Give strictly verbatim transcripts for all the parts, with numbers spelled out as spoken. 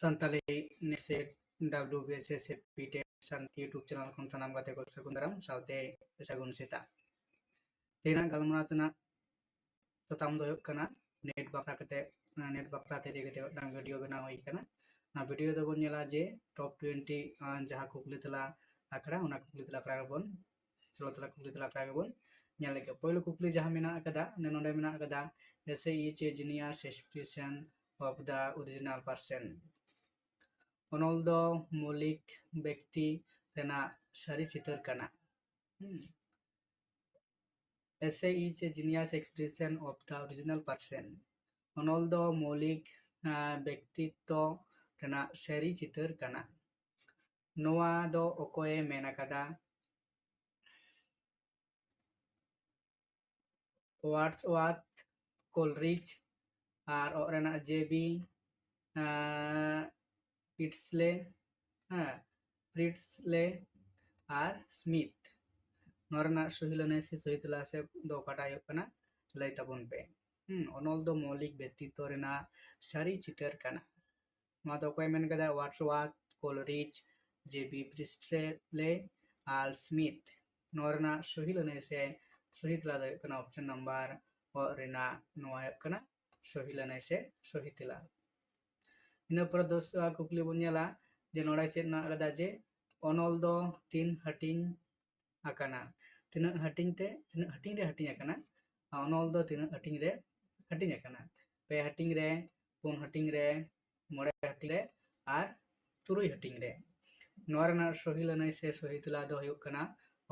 ᱥᱟᱱᱛᱟᱲᱤ ᱱᱮᱥᱮ W B S S C P TET ᱥᱟᱱ YouTube channel ᱠᱷᱚᱱ ᱥᱟᱱᱟᱢ ᱜᱟᱛᱮ ᱠᱚ ᱥᱟᱹᱜᱩᱱ ᱫᱟᱨᱟᱢ ᱥᱟᱶᱛᱮ ᱥᱟᱹᱜᱩᱱ ᱥᱮᱛᱟᱜ᱾ ᱛᱮᱦᱮᱧᱟᱜ ᱜᱟᱞᱢᱟᱨᱟᱣ ᱛᱮᱱᱟᱜ ᱥᱟᱛᱟᱢ ᱫᱚ ᱦᱩᱭᱩᱜ ᱠᱟᱱᱟ ᱱᱮᱴ ᱵᱟᱠᱷᱨᱟ ᱠᱟᱛᱮ, ᱱᱮᱴ ᱵᱟᱠᱷᱨᱟ ᱛᱮ ᱤᱫᱤ ᱠᱟᱛᱮ ᱢᱤᱫᱴᱟᱝ ᱵᱷᱤᱰᱤᱭᱳ ᱵᱮᱱᱟᱣ ᱦᱩᱭ ᱠᱟᱱᱟ᱾ ᱚᱱᱟ ᱵᱷᱤᱰᱤᱭᱳ ᱫᱚᱵᱚᱱ ᱧᱮᱞᱟ ᱡᱮ ᱴᱚᱯ ᱴᱩᱭᱮᱱᱴᱤ, ᱟᱸ, ᱡᱟᱦᱟᱸ ᱠᱩᱠᱞᱤ ᱛᱮᱞᱟ ᱟᱠᱷᱲᱟ, ᱚᱱᱟ ᱠᱩᱠᱞᱤ ᱛᱮᱞᱟ ᱟᱠᱷᱲᱟ ᱜᱮᱵᱚᱱ, ᱪᱚᱞᱚ ᱛᱟᱦᱞᱮ ᱠᱩᱠᱞᱤ ᱛᱮᱞᱟ ᱟᱠᱷᱲᱟ ᱜᱮᱵᱚᱱ ᱧᱮᱞ ᱞᱮᱜᱮ᱾ ᱯᱳᱭᱞᱳ ᱠᱩᱠᱞᱤ ᱡᱟᱦᱟᱸ ᱢᱮᱱᱟᱜ ᱟᱠᱟᱫᱟ, ᱱᱚᱰᱮ ᱢᱮᱱᱟᱜ ᱟᱠᱟᱫᱟ, "Essay is a genius expression of the original person." ᱚᱱᱚᱞ ᱫᱚ ᱢᱚᱞᱤᱠ ᱵᱮᱠᱛᱤ ᱨᱮᱱᱟᱜ ᱥᱟᱹᱨᱤ ᱪᱤᱛᱟᱹᱨ ᱠᱟᱱᱟ᱾ ᱦᱩᱸ᱾ "Essay is a genius expression of the original person." ᱚᱱᱚᱞ ᱫᱚ ᱢᱚᱞᱤᱠ, ᱟᱸ, ᱵᱮᱠᱛᱤᱛᱛᱚ ᱨᱮᱱᱟᱜ ᱥᱟᱹᱨᱤ ᱪᱤᱛᱟᱹᱨ ᱠᱟᱱᱟ᱾ ᱱᱚᱣᱟ ᱫᱚ ᱚᱠᱚᱭᱮ ᱢᱮᱱ ᱟᱠᱟᱫᱟ? ᱳᱣᱟᱨᱰᱥᱣᱟᱨᱛᱷ, ᱠᱳᱞᱨᱤᱡᱽ ᱟᱨ ᱚᱜ ᱨᱮᱱᱟᱜ ᱡᱮ ᱵᱤ, ᱟᱸ, ᱯᱤᱴᱥᱞᱮ, ᱦᱮᱸ, ᱯᱨᱤᱴᱥᱞᱮ ᱟᱨ ᱥᱢᱤᱛᱷ᱾ ᱱᱚᱣᱟ ᱨᱮᱱᱟᱜ ᱥᱚᱦᱤ ᱞᱟᱹᱱᱟᱹᱭ ᱥᱮ ᱥᱚᱦᱤ ᱛᱮᱞᱟ ᱥᱮ ᱫᱚ ᱚᱠᱟᱴᱟᱜ ᱦᱩᱭᱩᱜ ᱠᱟᱱᱟ, ᱞᱟᱹᱭ ᱛᱟᱵᱚᱱ ᱯᱮ᱾ ᱦᱩᱸ, ᱚᱱᱚᱞ ᱫᱚ ᱢᱚᱞᱤᱠ ᱵᱮᱠᱛᱤᱛᱛᱚ ᱨᱮᱱᱟᱜ ᱥᱟᱹᱨᱤ ᱪᱤᱛᱟᱹᱨ ᱠᱟᱱᱟ᱾ ᱱᱚᱣᱟ ᱫᱚ ᱚᱠᱚᱭ ᱢᱮᱱ ᱠᱟᱫᱟ? ᱳᱣᱟᱨᱰᱥᱣᱟᱨᱛᱷ, ᱠᱳᱞᱨᱤᱡᱽ, ᱡᱮ ᱵᱤ ᱯᱨᱤᱥᱴᱞᱮ ᱟᱨ ᱥᱢᱤᱛᱷ᱾ ᱱᱚᱣᱟ ᱨᱮᱱᱟᱜ ᱥᱚᱦᱤ ᱞᱟᱹᱱᱟᱹᱭ ᱥᱮ ᱥᱚᱦᱤ ᱛᱮᱞᱟ ᱫᱚ ᱦᱩᱭᱩᱜ ᱠᱟᱱᱟ ᱚᱯᱥᱚᱱ ᱱᱟᱢᱵᱟᱨ ᱚ ᱨᱮᱱᱟᱜ, ᱱᱚᱣᱟ ᱦᱩᱭᱩᱜ ᱠᱟᱱᱟ ᱥᱚᱦᱤ ᱞᱟᱹᱱᱟᱹᱭ ᱥᱮ ᱥᱚᱦᱤ ᱛᱮᱞᱟ᱾ ᱤᱱᱟᱹ ᱯᱚᱨᱮ ᱫᱚᱥᱟᱨ ᱠᱩᱠᱞᱤ ᱵᱚᱱ ᱧᱮᱞᱟ ᱡᱮ ᱱᱚᱰᱮ ᱪᱮᱫ ᱢᱮᱱᱟᱜ ᱠᱟᱫᱟ ᱡᱮ ᱚᱱᱚᱞ ᱫᱚ ᱛᱤᱱ ᱦᱟᱹᱴᱤᱧ ᱟᱠᱟᱱᱟ? ᱛᱤᱱᱟᱹᱜ ᱦᱟᱹᱴᱤᱧ ᱛᱮ, ᱛᱤᱱᱟᱹᱜ ᱦᱟᱹᱴᱤᱧ ᱨᱮ ᱦᱟᱹᱴᱤᱧ ᱟᱠᱟᱱᱟ? ᱟᱨ ᱚᱱᱚᱞ ᱫᱚ ᱛᱤᱱᱟᱹᱜ ᱦᱟᱹᱴᱤᱧ ᱨᱮ ᱦᱟᱹᱴᱤᱧ ᱟᱠᱟᱱᱟ? ᱯᱮ ᱦᱟᱹᱴᱤᱧ ᱨᱮ, ᱯᱩᱱ ᱦᱟᱹᱴᱤᱧ ᱨᱮ, ᱢᱚᱬᱮ ᱦᱟᱹᱴᱤᱧ ᱨᱮ ᱟᱨ ᱛᱩᱨᱩᱭ ᱦᱟᱹᱴᱤᱧ ᱨᱮ᱾ ᱱᱚᱣᱟ ᱨᱮᱱᱟᱜ ᱥᱚᱦᱤ ᱞᱟᱹᱱᱟᱹᱭ ᱥᱮ ᱥᱚᱦᱤ ᱛᱮᱞᱟ ᱫᱚ ᱦᱩᱭᱩᱜ ᱠᱟᱱᱟ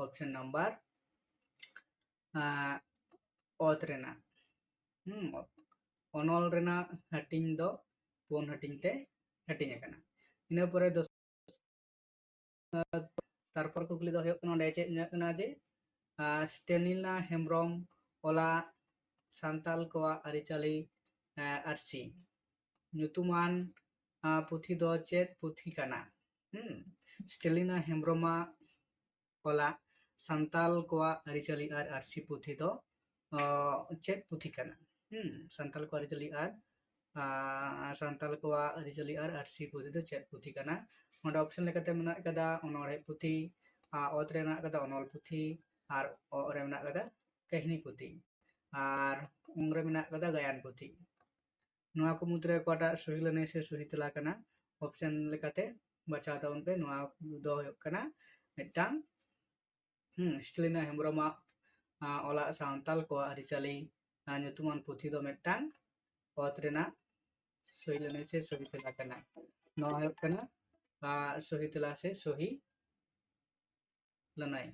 ᱚᱯᱥᱚᱱ ᱱᱟᱢᱵᱟᱨ, ᱟᱸ, ᱚᱛ ᱨᱮᱱᱟᱜ᱾ ᱦᱩᱸ, ᱚᱱᱚᱞ ᱨᱮᱱᱟᱜ ᱦᱟᱹᱴᱤᱧ ᱫᱚ ᱯᱩᱱ ᱦᱟᱹᱴᱤᱧ ᱛᱮ ᱦᱟᱹᱴᱤᱧ ᱟᱠᱟᱱᱟ᱾ ᱤᱱᱟᱹ ᱯᱚᱨᱮ ᱫᱚ, ᱛᱟᱨᱯᱚᱨ ᱠᱩᱠᱞᱤ ᱫᱚ ᱦᱩᱭᱩᱜ ᱠᱟᱱᱟ, ᱚᱸᱰᱮ ᱪᱮᱫ ᱧᱮᱞᱚᱜ ᱠᱟᱱᱟ ᱡᱮ, ᱟᱸ, ᱥᱴᱮᱞᱤᱱᱟ ᱦᱮᱢᱵᱨᱚᱢ ᱚᱞᱟᱜ ᱥᱟᱱᱛᱟᱞ ᱠᱚᱣᱟᱜ ᱟᱹᱨᱤᱪᱟᱹᱞᱤ, ᱟᱸ, ᱟᱹᱨᱥᱤ ᱧᱩᱛᱩᱢᱟᱱ, ᱟᱸ, ᱯᱩᱛᱷᱤ ᱫᱚ ᱪᱮᱫ ᱯᱩᱛᱷᱤ ᱠᱟᱱᱟ? ᱦᱩᱸ, ᱥᱴᱮᱞᱤᱱᱟ ᱦᱮᱢᱵᱨᱚᱢᱟᱜ ᱚᱞᱟᱜ ᱥᱟᱱᱛᱟᱞ ᱠᱚᱣᱟᱜ ᱟᱹᱨᱤᱪᱟᱹᱞᱤ ᱟᱨ ᱟᱹᱨᱥᱤ ᱯᱩᱛᱷᱤ ᱫᱚ, ᱚ, ᱪᱮᱫ ᱯᱩᱛᱷᱤ ᱠᱟᱱᱟ? ᱦᱩᱸ, ᱥᱟᱱᱛᱟᱞ ᱠᱚᱣᱟᱜ ᱟᱹᱨᱤᱪᱟᱹᱞᱤ ᱟᱨ ᱟᱨ ᱥᱟᱱᱛᱟᱲ ᱠᱚᱣᱟᱜ ᱟᱹᱨᱤᱪᱟᱹᱞᱤ ᱟᱨ ᱟᱹᱨᱥᱤ ᱯᱩᱛᱷᱤ ᱫᱚ ᱪᱮᱫ ᱯᱩᱛᱷᱤ ᱠᱟᱱᱟ? ᱚᱸᱰᱮ ᱚᱯᱥᱮᱱ ᱞᱮᱠᱟᱛᱮ ᱢᱮᱱᱟᱜ ᱟᱠᱟᱫᱟ ᱚᱱᱚᱬᱦᱮ ᱯᱩᱛᱷᱤ, ᱟᱨ ᱚᱛ ᱨᱮ ᱢᱮᱱᱟᱜ ᱟᱠᱟᱫᱟ ᱚᱱᱚᱞ ᱯᱩᱛᱷᱤ, ᱟᱨ ᱚᱜ ᱨᱮ ᱢᱮᱱᱟᱜ ᱟᱠᱟᱫᱟ ᱠᱟᱹᱦᱱᱤ ᱯᱩᱛᱷᱤ, ᱟᱨ ᱚᱝ ᱨᱮ ᱢᱮᱱᱟᱜ ᱟᱠᱟᱫᱟ ᱜᱟᱭᱟᱱ ᱯᱩᱛᱷᱤ᱾ ᱱᱚᱣᱟ ᱠᱚ ᱢᱩᱫᱽᱨᱮ ᱚᱠᱟᱴᱟᱜ ᱥᱚᱦᱤ ᱞᱟᱹᱱᱟᱹᱭ ᱥᱮ ᱥᱚᱦᱤ ᱛᱮᱞᱟ ᱠᱟᱱᱟ? ᱚᱯᱥᱮᱱ ᱞᱮᱠᱟᱛᱮ ᱵᱟᱪᱷᱟᱣ ᱛᱟᱵᱚᱱ ᱯᱮ᱾ ᱱᱚᱣᱟ ᱫᱚ ᱦᱩᱭᱩᱜ ᱠᱟᱱᱟ ᱢᱤᱫᱴᱟᱝ, ᱦᱩᱸ, ᱥᱴᱮᱞᱤᱱᱟ ᱦᱮᱢᱵᱨᱚᱢᱟᱜ, ᱟᱸ, ᱚᱞᱟᱜ ᱥᱟᱱᱛᱟᱞ ᱠᱚᱣᱟᱜ ᱟᱹᱨᱤᱪᱟᱹᱞᱤ, ᱟᱸ, ᱧᱩᱛᱩᱢᱟᱱ ᱯᱩᱛᱷᱤ ᱫᱚ ᱢᱤᱫᱴᱟᱝ ᱚᱛ ᱨᱮᱱᱟᱜ ᱥᱚᱦᱤ ᱞᱟᱹᱱᱟᱹᱭ ᱥᱮ ᱥᱚᱦᱤ ᱛᱮᱞᱟ ᱠᱟᱱᱟ᱾ ᱱᱚᱣᱟ ᱦᱩᱭᱩᱜ ᱠᱟᱱᱟ, ᱟᱸ, ᱥᱚᱦᱤ ᱛᱮᱞᱟ ᱥᱮ ᱥᱚᱦᱤ ᱞᱟᱹᱱᱟᱹᱭ᱾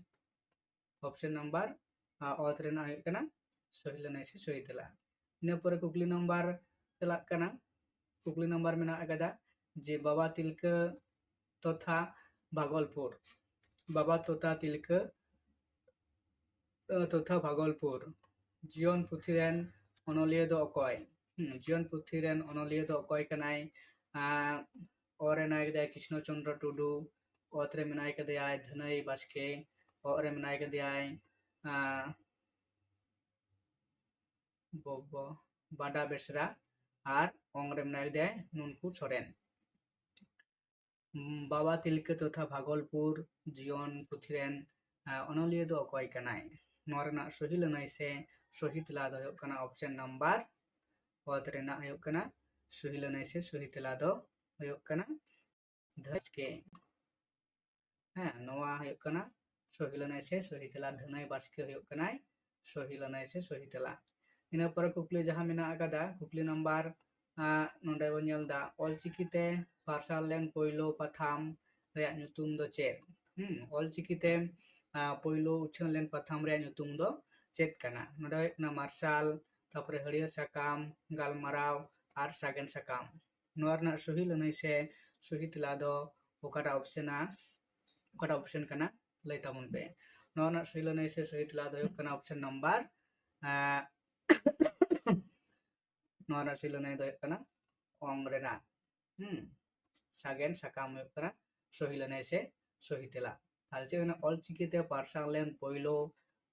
ᱚᱯᱥᱮᱱ ᱱᱟᱢᱵᱟᱨ, ᱟᱸ, ᱚᱛ ᱨᱮᱱᱟᱜ ᱦᱩᱭᱩᱜ ᱠᱟᱱᱟ ᱥᱚᱦᱤ ᱞᱟᱹᱱᱟᱹᱭ ᱥᱮ ᱥᱚᱦᱤ ᱛᱮᱞᱟ᱾ ᱤᱱᱟᱹ ᱯᱚᱨᱮ ᱠᱩᱠᱞᱤ ᱱᱟᱢᱵᱟᱨ ᱪᱟᱞᱟᱜ ᱠᱟᱱᱟ᱾ ᱠᱩᱠᱞᱤ ᱱᱟᱢᱵᱟᱨ ᱢᱮᱱᱟᱜ ᱟᱠᱟᱫᱟ ᱡᱮ ᱵᱟᱵᱟ ᱛᱤᱞᱠᱟᱹ ᱛᱚᱛᱷᱟ ᱵᱷᱟᱜᱚᱞᱯᱩᱨ, ᱵᱟᱵᱟ ᱛᱚᱛᱷᱟ ᱛᱤᱞᱠᱟᱹ, ᱟᱸ, ᱛᱚᱛᱷᱟ ᱵᱷᱟᱜᱚᱞᱯᱩᱨ ᱡᱤᱭᱚᱱ ᱯᱩᱛᱷᱤ ᱨᱮᱱ ᱚᱱᱚᱞᱤᱭᱟᱹ ᱫᱚ ᱚᱠᱚᱭ? ᱦᱩᱸ, ᱡᱤᱭᱚᱱ ᱯᱩᱛᱷᱤ ᱨᱮᱱ ᱚᱱᱚᱞᱤᱭᱟᱹ ᱫᱚ ᱚᱠᱚᱭ ᱠᱟᱱᱟᱭ? ᱟᱸ, ᱚ ᱨᱮ ᱢᱮᱱᱟᱭ ᱠᱟᱫᱮᱭᱟ ᱠᱨᱤᱥᱱᱚ ᱪᱚᱱᱫᱨᱚ ᱴᱩᱰᱩ, ᱚᱛ ᱨᱮ ᱢᱮᱱᱟᱭ ᱠᱟᱫᱮᱭᱟ ᱫᱷᱟᱹᱱᱟᱹᱭ ᱵᱟᱥᱠᱮ, ᱚᱜ ᱨᱮ ᱢᱮᱱᱟᱭ ᱠᱟᱫᱮᱭᱟᱭ, ᱟᱸ, ᱵᱚᱵᱚ, ᱵᱟᱰᱟ ᱵᱮᱥᱨᱟ, ᱟᱨ ᱚᱝ ᱨᱮ ᱢᱮᱱᱟᱭ ᱠᱟᱫᱮᱭᱟᱭ ᱱᱩᱱᱠᱩ ᱥᱚᱨᱮᱱ᱾ ᱩᱸ, ᱵᱟᱵᱟ ᱛᱤᱞᱠᱟᱹ ᱛᱚᱛᱷᱟ ᱵᱷᱟᱜᱚᱞᱯᱩᱨ ᱡᱤᱭᱚᱱ ᱯᱩᱛᱷᱤ ᱨᱮᱱ, ᱟᱸ, ᱚᱱᱚᱞᱤᱭᱟᱹ ᱫᱚ ᱚᱠᱚᱭ ᱠᱟᱱᱟᱭ? ᱱᱚᱣᱟ ᱨᱮᱱᱟᱜ ᱥᱚᱦᱤ ᱞᱟᱹᱱᱟᱹᱭ ᱥᱮ ᱥᱚᱦᱤ ᱛᱮᱞᱟ ᱫᱚ ᱦᱩᱭᱩᱜ ᱠᱟᱱᱟ ᱚᱯᱥᱮᱱ ᱱᱟᱢᱵᱟᱨ, ᱚᱛ ᱨᱮᱱᱟᱜ ᱦᱩᱭᱩᱜ ᱠᱟᱱᱟ ᱥᱚᱦᱤ ᱞᱟᱹᱱᱟᱹᱭ ᱥᱮ ᱥᱚᱦᱤ ᱛᱮᱞᱟ ᱫᱚ ᱦᱩᱭᱩᱜ ᱠᱟᱱᱟ ᱫᱷᱟᱹᱱᱟᱹᱭ ᱵᱟᱥᱠᱮ᱾ ᱦᱮᱸ, ᱱᱚᱣᱟ ᱦᱩᱭᱩᱜ ᱠᱟᱱᱟ ᱥᱚᱦᱤ ᱞᱟᱹᱱᱟᱹᱭ ᱥᱮ ᱥᱚᱦᱤ ᱛᱮᱞᱟ, ᱫᱷᱟᱹᱱᱟᱹᱭ ᱵᱟᱥᱠᱮ ᱦᱩᱭᱩᱜ ᱠᱟᱱᱟᱭ ᱥᱚᱦᱤ ᱞᱟᱹᱱᱟᱹᱭ ᱥᱮ ᱥᱚᱦᱤ ᱛᱮᱞᱟ᱾ ᱤᱱᱟᱹ ᱯᱚᱨᱮ ᱠᱩᱠᱞᱤ ᱡᱟᱦᱟᱸ ᱢᱮᱱᱟᱜ ᱟᱠᱟᱫᱟ, ᱠᱩᱠᱞᱤ ᱱᱟᱢᱵᱟᱨ, ᱟᱸ, ᱱᱚᱰᱮ ᱵᱚᱱ ᱧᱮᱞ ᱮᱫᱟ, ᱚᱞᱪᱤᱠᱤ ᱛᱮ ᱯᱟᱨᱥᱟᱞ ᱞᱮᱱ ᱯᱳᱭᱞᱳ ᱯᱟᱛᱷᱟᱢ ᱨᱮᱭᱟᱜ ᱧᱩᱛᱩᱢ ᱫᱚ ᱪᱮᱫ? ᱦᱩᱸ, ᱚᱞᱪᱤᱠᱤ ᱛᱮ, ᱟᱸ, ᱯᱳᱭᱞᱳ ᱩᱪᱷᱟᱹᱱ ᱞᱮᱱ ᱯᱟᱛᱷᱟᱢ ᱨᱮᱭᱟᱜ ᱧᱩᱛᱩᱢ ᱫᱚ ᱪᱮᱫ ᱠᱟᱱᱟ? ᱱᱚᱰᱮ ᱦᱩᱭᱩᱜ ᱠᱟᱱᱟ ᱢᱟᱨᱥᱟᱞ, ᱛᱟᱯᱚᱨᱮ ᱦᱟᱹᱨᱭᱟᱹᱲ ᱥᱟᱠᱟᱢ, ᱜᱟᱞᱢᱟᱨᱟᱣ ᱟᱨ ᱥᱟᱜᱮᱱ ᱥᱟᱠᱟᱢ᱾ ᱱᱚᱣᱟ ᱨᱮᱱᱟᱜ ᱥᱚᱦᱤ ᱞᱟᱹᱱᱟᱹᱭ ᱥᱮ ᱥᱚᱦᱤ ᱛᱮᱞᱟ ᱫᱚ ᱚᱠᱟᱴᱟᱜ ᱚᱯᱥᱮᱱᱟ, ᱚᱠᱟᱴᱟᱜ ᱚᱯᱥᱮᱱ ᱠᱟᱱᱟ? ᱞᱟᱹᱭ ᱛᱟᱵᱚᱱ ᱯᱮ᱾ ᱱᱚᱣᱟ ᱨᱮᱱᱟᱜ ᱥᱚᱦᱤ ᱞᱟᱹᱱᱟᱹᱭ ᱥᱮ ᱥᱚᱦᱤ ᱛᱮᱞᱟ ᱫᱚ ᱦᱩᱭᱩᱜ ᱠᱟᱱᱟ ᱚᱯᱥᱮᱱ ᱱᱟᱢᱵᱟᱨ, ᱟᱸ, ᱱᱚᱣᱟ ᱨᱮᱱᱟᱜ ᱥᱚᱦᱤ ᱞᱟᱹᱱᱟᱹᱭ ᱫᱚ ᱦᱩᱭᱩᱜ ᱠᱟᱱᱟ ᱚᱝ ᱨᱮᱱᱟᱜ, ᱦᱩᱸ, ᱥᱟᱜᱮᱱ ᱥᱟᱠᱟᱢ ᱦᱩᱭᱩᱜ ᱠᱟᱱᱟ ᱥᱚᱦᱤ ᱞᱟᱹᱱᱟᱹᱭ ᱥᱮ ᱥᱚᱦᱤ ᱛᱮᱞᱟ᱾ ᱛᱟᱦᱞᱮ ᱪᱮᱫ ᱦᱩᱭᱱᱟ? ᱚᱞᱪᱤᱠᱤ ᱛᱮ ᱯᱟᱨᱥᱟᱞ ᱞᱮᱱ ᱯᱳᱭᱞᱳ,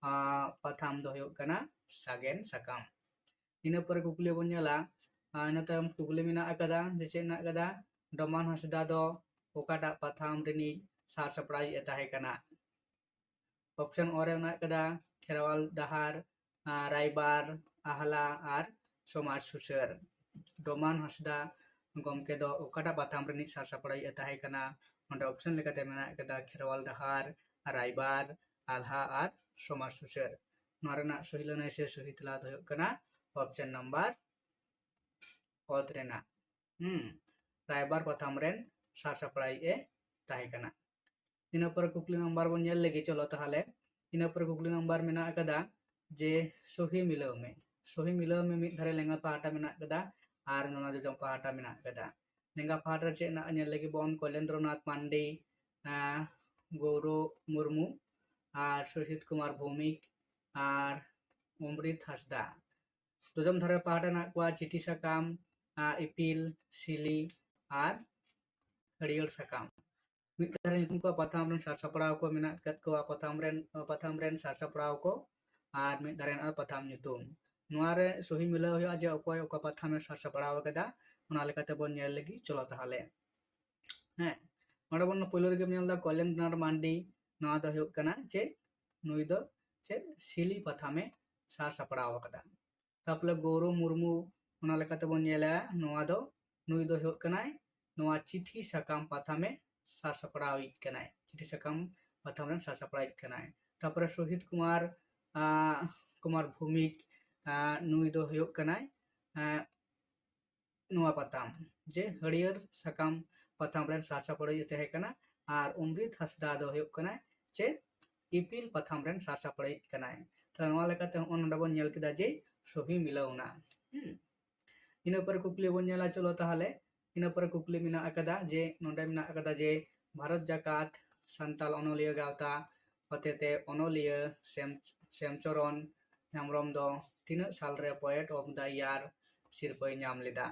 ᱟᱸ, ᱯᱟᱛᱷᱟᱢ ᱫᱚ ᱦᱩᱭᱩᱜ ᱠᱟᱱᱟ ᱥᱟᱜᱮᱱ ᱥᱟᱠᱟᱢ᱾ ᱤᱱᱟᱹ ᱯᱚᱨᱮ ᱠᱩᱠᱞᱤ ᱵᱚᱱ ᱧᱮᱞᱟ, ᱟᱨ ᱤᱱᱟᱹ ᱛᱟᱭᱚᱢ ᱠᱩᱠᱞᱤ ᱢᱮᱱᱟᱜ ᱟᱠᱟᱫᱟ ᱡᱮ ᱪᱮᱫ ᱢᱮᱱᱟᱜ ᱟᱠᱟᱫᱟ, ᱰᱚᱢᱟᱱ ᱦᱟᱸᱥᱫᱟ ᱫᱚ ᱚᱠᱟᱴᱟᱜ ᱯᱟᱛᱷᱟᱢ ᱨᱤᱱᱤᱡ ᱥᱟᱨ ᱥᱟᱯᱲᱟᱣᱤᱡ ᱮ ᱛᱟᱦᱮᱸ ᱠᱟᱱᱟ? ᱚᱯᱥᱚᱱ ᱚ ᱨᱮ ᱢᱮᱱᱟᱜ ᱟᱠᱟᱫᱟ ᱠᱷᱮᱨᱣᱟᱞ ᱰᱟᱦᱟᱨ, ᱟᱨ ᱨᱟᱭᱵᱟᱨ, ᱟᱦᱞᱟ ᱟᱨ ᱥᱚᱢᱟᱡᱽ ᱥᱩᱥᱟᱹᱨ᱾ ᱰᱚᱢᱟᱱ ᱦᱟᱸᱥᱫᱟ ᱜᱚᱢᱠᱮ ᱫᱚ ᱚᱠᱟᱴᱟᱜ ᱯᱟᱛᱷᱟᱢ ᱨᱤᱱᱤᱡ ᱥᱟᱨ ᱥᱟᱯᱲᱟᱣᱤᱡ ᱮ ᱛᱟᱦᱮᱸ ᱠᱟᱱᱟ? ᱚᱸᱰᱮ ᱚᱯᱥᱚᱱ ᱞᱮᱠᱟᱛᱮ ᱢᱮᱱᱟᱜ ᱟᱠᱟᱫᱟ ᱠᱷᱮᱨᱣᱟᱞ ᱰᱟᱦᱟᱨ, ᱨᱟᱭᱵᱟᱨ, ᱟᱞᱦᱟ ᱟᱨ ᱥᱚᱢᱟᱡᱽ ᱥᱩᱥᱟᱹᱨ᱾ ᱱᱚᱣᱟ ᱨᱮᱱᱟᱜ ᱥᱚᱦᱤ ᱞᱟᱹᱱᱟᱹᱭ ᱥᱮ ᱥᱚᱦᱤ ᱛᱮᱞᱟ ᱫᱚ ᱦᱩᱭᱩᱜ ᱠᱟᱱᱟ ᱚᱯᱥᱚᱱ ᱱᱟᱢᱵᱟᱨ ᱚᱛ ᱨᱮᱱᱟᱜ, ᱦᱩᱸ, ᱨᱟᱭᱵᱟᱨ ᱯᱟᱛᱷᱟᱢ ᱨᱮᱱ ᱥᱟᱨ ᱥᱟᱯᱲᱟᱣᱤᱡ ᱮ ᱛᱟᱦᱮᱸ ᱠᱟᱱᱟ᱾ ᱤᱱᱟᱹ ᱯᱚᱨᱮ ᱠᱩᱠᱞᱤ ᱱᱟᱢᱵᱟᱨ ᱵᱚᱱ ᱧᱮᱞ ᱞᱮᱜᱮ, ᱪᱚᱞᱚ ᱛᱟᱦᱚᱞᱮ᱾ ᱤᱱᱟᱹ ᱯᱚᱨᱮ ᱠᱩᱠᱞᱤ ᱱᱟᱢᱵᱟᱨ ᱢᱮᱱᱟᱜ ᱟᱠᱟᱫᱟ ᱡᱮ ᱥᱚᱦᱤ ᱢᱤᱞᱟᱹᱣ ᱢᱮ᱾ ᱥᱚᱦᱤ ᱢᱤᱞᱟᱹᱣ ᱢᱮ, ᱢᱤᱫ ᱫᱷᱟᱨᱮ ᱞᱮᱸᱜᱟ ᱯᱟᱦᱴᱟ ᱢᱮᱱᱟᱜ ᱟᱠᱟᱫᱟ ᱟᱨ ᱱᱚᱣᱟ ᱡᱚᱡᱚᱢ ᱯᱟᱦᱴᱟ ᱢᱮᱱᱟᱜ ᱟᱠᱟᱫᱟ᱾ ᱞᱮᱸᱜᱟ ᱯᱟᱦᱴᱟ ᱨᱮ ᱪᱮᱫ ᱢᱮᱱᱟᱜᱼᱟ ᱧᱮᱞ ᱞᱟᱹᱜᱤᱫ ᱵᱚᱱ, ᱠᱚᱞᱮᱱᱫᱨᱚᱱᱟᱛᱷ ᱢᱟᱱᱰᱤ, ᱟᱸ, ᱜᱳᱣᱨᱚ ᱢᱩᱨᱢᱩ ᱟᱨ ᱥᱩᱥᱤᱛ ᱠᱩᱢᱟᱨ ᱵᱷᱳᱣᱢᱤᱠ ᱟᱨ ᱚᱢᱨᱤᱛ ᱦᱟᱸᱥᱫᱟ᱾ ᱡᱚᱡᱚᱢ ᱫᱷᱟᱨᱮ ᱯᱟᱦᱴᱟ ᱢᱮᱱᱟᱜ ᱠᱚᱣᱟ ᱪᱤᱴᱷᱤ ᱥᱟᱠᱟᱢ, ᱟᱸ, ᱤᱯᱤᱞ, ᱥᱤᱞᱤ ᱟᱨ ᱦᱟᱹᱨᱭᱟᱹᱲ ᱥᱟᱠᱟᱢ᱾ ᱢᱤᱫ ᱫᱷᱟᱨᱮ ᱧᱩᱛᱩᱢ ᱠᱚ ᱯᱟᱛᱷᱟᱢ ᱨᱮᱱ ᱥᱟᱨ ᱥᱟᱯᱲᱟᱣ ᱠᱚ ᱢᱮᱱᱟᱜ ᱟᱠᱟᱫ ᱠᱚᱣᱟ, ᱯᱟᱛᱷᱟᱢ ᱨᱮᱱ, ᱯᱟᱛᱷᱟᱢ ᱨᱮᱱ ᱥᱟᱨ ᱥᱟᱯᱲᱟᱣ ᱠᱚ, ᱟᱨ ᱢᱤᱫ ᱫᱷᱟᱨᱮ ᱢᱮᱱᱟᱜᱼᱟ ᱯᱟᱛᱷᱟᱢ ᱧᱩᱛᱩᱢ᱾ ᱱᱚᱣᱟ ᱨᱮ ᱥᱚᱦᱤ ᱢᱤᱞᱟᱹᱣ ᱦᱩᱭᱩᱜᱼᱟ ᱡᱮ ᱚᱠᱚᱭ ᱚᱠᱟ ᱯᱟᱛᱷᱟᱢ ᱮ ᱥᱟᱨ ᱥᱟᱯᱲᱟᱣ ᱟᱠᱟᱫᱟ, ᱚᱱᱟ ᱞᱮᱠᱟᱛᱮ ᱵᱚᱱ ᱧᱮᱞ ᱞᱟᱹᱜᱤᱫ, ᱪᱚᱞᱚ ᱛᱟᱦᱚᱞᱮ᱾ ᱦᱮᱸ, ᱱᱚᱰᱮ ᱵᱚᱱ ᱯᱳᱭᱞᱳ ᱨᱮᱜᱮ ᱧᱮᱞ ᱮᱫᱟ ᱠᱚᱞᱮᱱᱫᱨᱚᱱᱟᱛᱷ ᱢᱟᱱᱰᱤ, ᱱᱚᱣᱟ ᱫᱚ ᱦᱩᱭᱩᱜ ᱠᱟᱱᱟ ᱪᱮᱫ, ᱱᱩᱭ ᱫᱚ ᱪᱮᱫ, ᱥᱤᱞᱤ ᱯᱟᱛᱷᱟᱢᱮ ᱥᱟᱨ ᱥᱟᱯᱲᱟᱣ ᱟᱠᱟᱫᱟ᱾ ᱛᱟᱨᱯᱚᱨᱮ ᱜᱳᱣᱨᱚᱵ ᱢᱩᱨᱢᱩ, ᱚᱱᱟ ᱞᱮᱠᱟᱛᱮ ᱵᱚᱱ ᱧᱮᱞᱟ, ᱱᱚᱣᱟ ᱫᱚ, ᱱᱩᱭ ᱫᱚ ᱦᱩᱭᱩᱜ ᱠᱟᱱᱟᱭ ᱱᱚᱣᱟ ᱪᱤᱴᱷᱤ ᱥᱟᱠᱟᱢ ᱯᱟᱛᱷᱟᱢᱮ ᱥᱟᱨ ᱥᱟᱯᱲᱟᱣᱤᱡ ᱠᱟᱱᱟᱭ, ᱪᱤᱴᱷᱤ ᱥᱟᱠᱟᱢ ᱯᱟᱛᱷᱟᱢ ᱨᱮᱱ ᱥᱟᱨ ᱥᱟᱯᱲᱟᱣᱤᱡ ᱠᱟᱱᱟᱭ᱾ ᱛᱟᱨᱯᱚᱨᱮ ᱥᱳᱦᱤᱛ ᱠᱩᱢᱟᱨ, ᱟᱸ, ᱠᱩᱢᱟᱨ ᱵᱷᱳᱣᱢᱤᱠ, ᱟᱸ, ᱱᱩᱭ ᱫᱚ ᱦᱩᱭᱩᱜ ᱠᱟᱱᱟᱭ, ᱟᱸ, ᱱᱚᱣᱟ ᱯᱟᱛᱷᱟᱢ, ᱡᱮ ᱦᱟᱹᱨᱭᱟᱹᱲ ᱥᱟᱠᱟᱢ ᱯᱟᱛᱷᱟᱢ ᱨᱮᱱ ᱥᱟᱨ ᱥᱟᱯᱲᱟᱣᱤᱡ ᱮ ᱛᱟᱦᱮᱸ ᱠᱟᱱᱟ, ᱟᱨ ᱚᱢᱨᱤᱛ ᱦᱟᱸᱥᱫᱟ ᱫᱚ ᱦᱩᱭᱩᱜ ᱠᱟᱱᱟᱭ ᱪᱮᱫ, ᱤᱯᱤᱞ ᱯᱟᱛᱷᱟᱢ ᱨᱮᱱ ᱥᱟᱨ ᱥᱟᱯᱲᱟᱣᱤᱡ ᱠᱟᱱᱟᱭ᱾ ᱛᱟᱦᱞᱮ ᱱᱚᱣᱟ ᱞᱮᱠᱟᱛᱮ ᱦᱚᱸᱜᱼᱚᱭ ᱱᱚᱰᱮ ᱵᱚᱱ ᱧᱮᱞ ᱠᱮᱫᱟ ᱡᱮ ᱥᱚᱦᱤ ᱢᱤᱞᱟᱹᱣ ᱮᱱᱟ᱾ ᱦᱩᱸ᱾ ᱤᱱᱟᱹ ᱯᱚᱨᱮ ᱠᱩᱠᱞᱤ ᱵᱚᱱ ᱧᱮᱞᱟ, ᱪᱚᱞᱚ ᱛᱟᱦᱚᱞᱮ᱾ ᱤᱱᱟᱹ ᱯᱚᱨᱮ ᱠᱩᱠᱞᱤ ᱢᱮᱱᱟᱜ ᱟᱠᱟᱫᱟ ᱡᱮ, ᱱᱚᱰᱮ ᱢᱮᱱᱟᱜ ᱟᱠᱟᱫᱟ ᱡᱮ ᱵᱷᱟᱨᱚᱛ ᱡᱟᱠᱟᱛ ᱥᱟᱱᱛᱟᱞ ᱚᱱᱚᱞᱤᱭᱟᱹ ᱜᱟᱶᱛᱟ ᱦᱚᱛᱮᱛᱮ ᱚᱱᱚᱞᱤᱭᱟᱹ ᱥᱮᱢ-, ᱥᱮᱢᱪᱚᱨᱚᱱ ᱦᱮᱢᱵᱨᱚᱢ ᱫᱚ ᱛᱤᱱᱟᱹᱜ ᱥᱟᱞᱨᱮ Poet of the Year ᱥᱤᱨᱯᱟᱹᱭ ᱧᱟᱢ ᱞᱮᱫᱟ?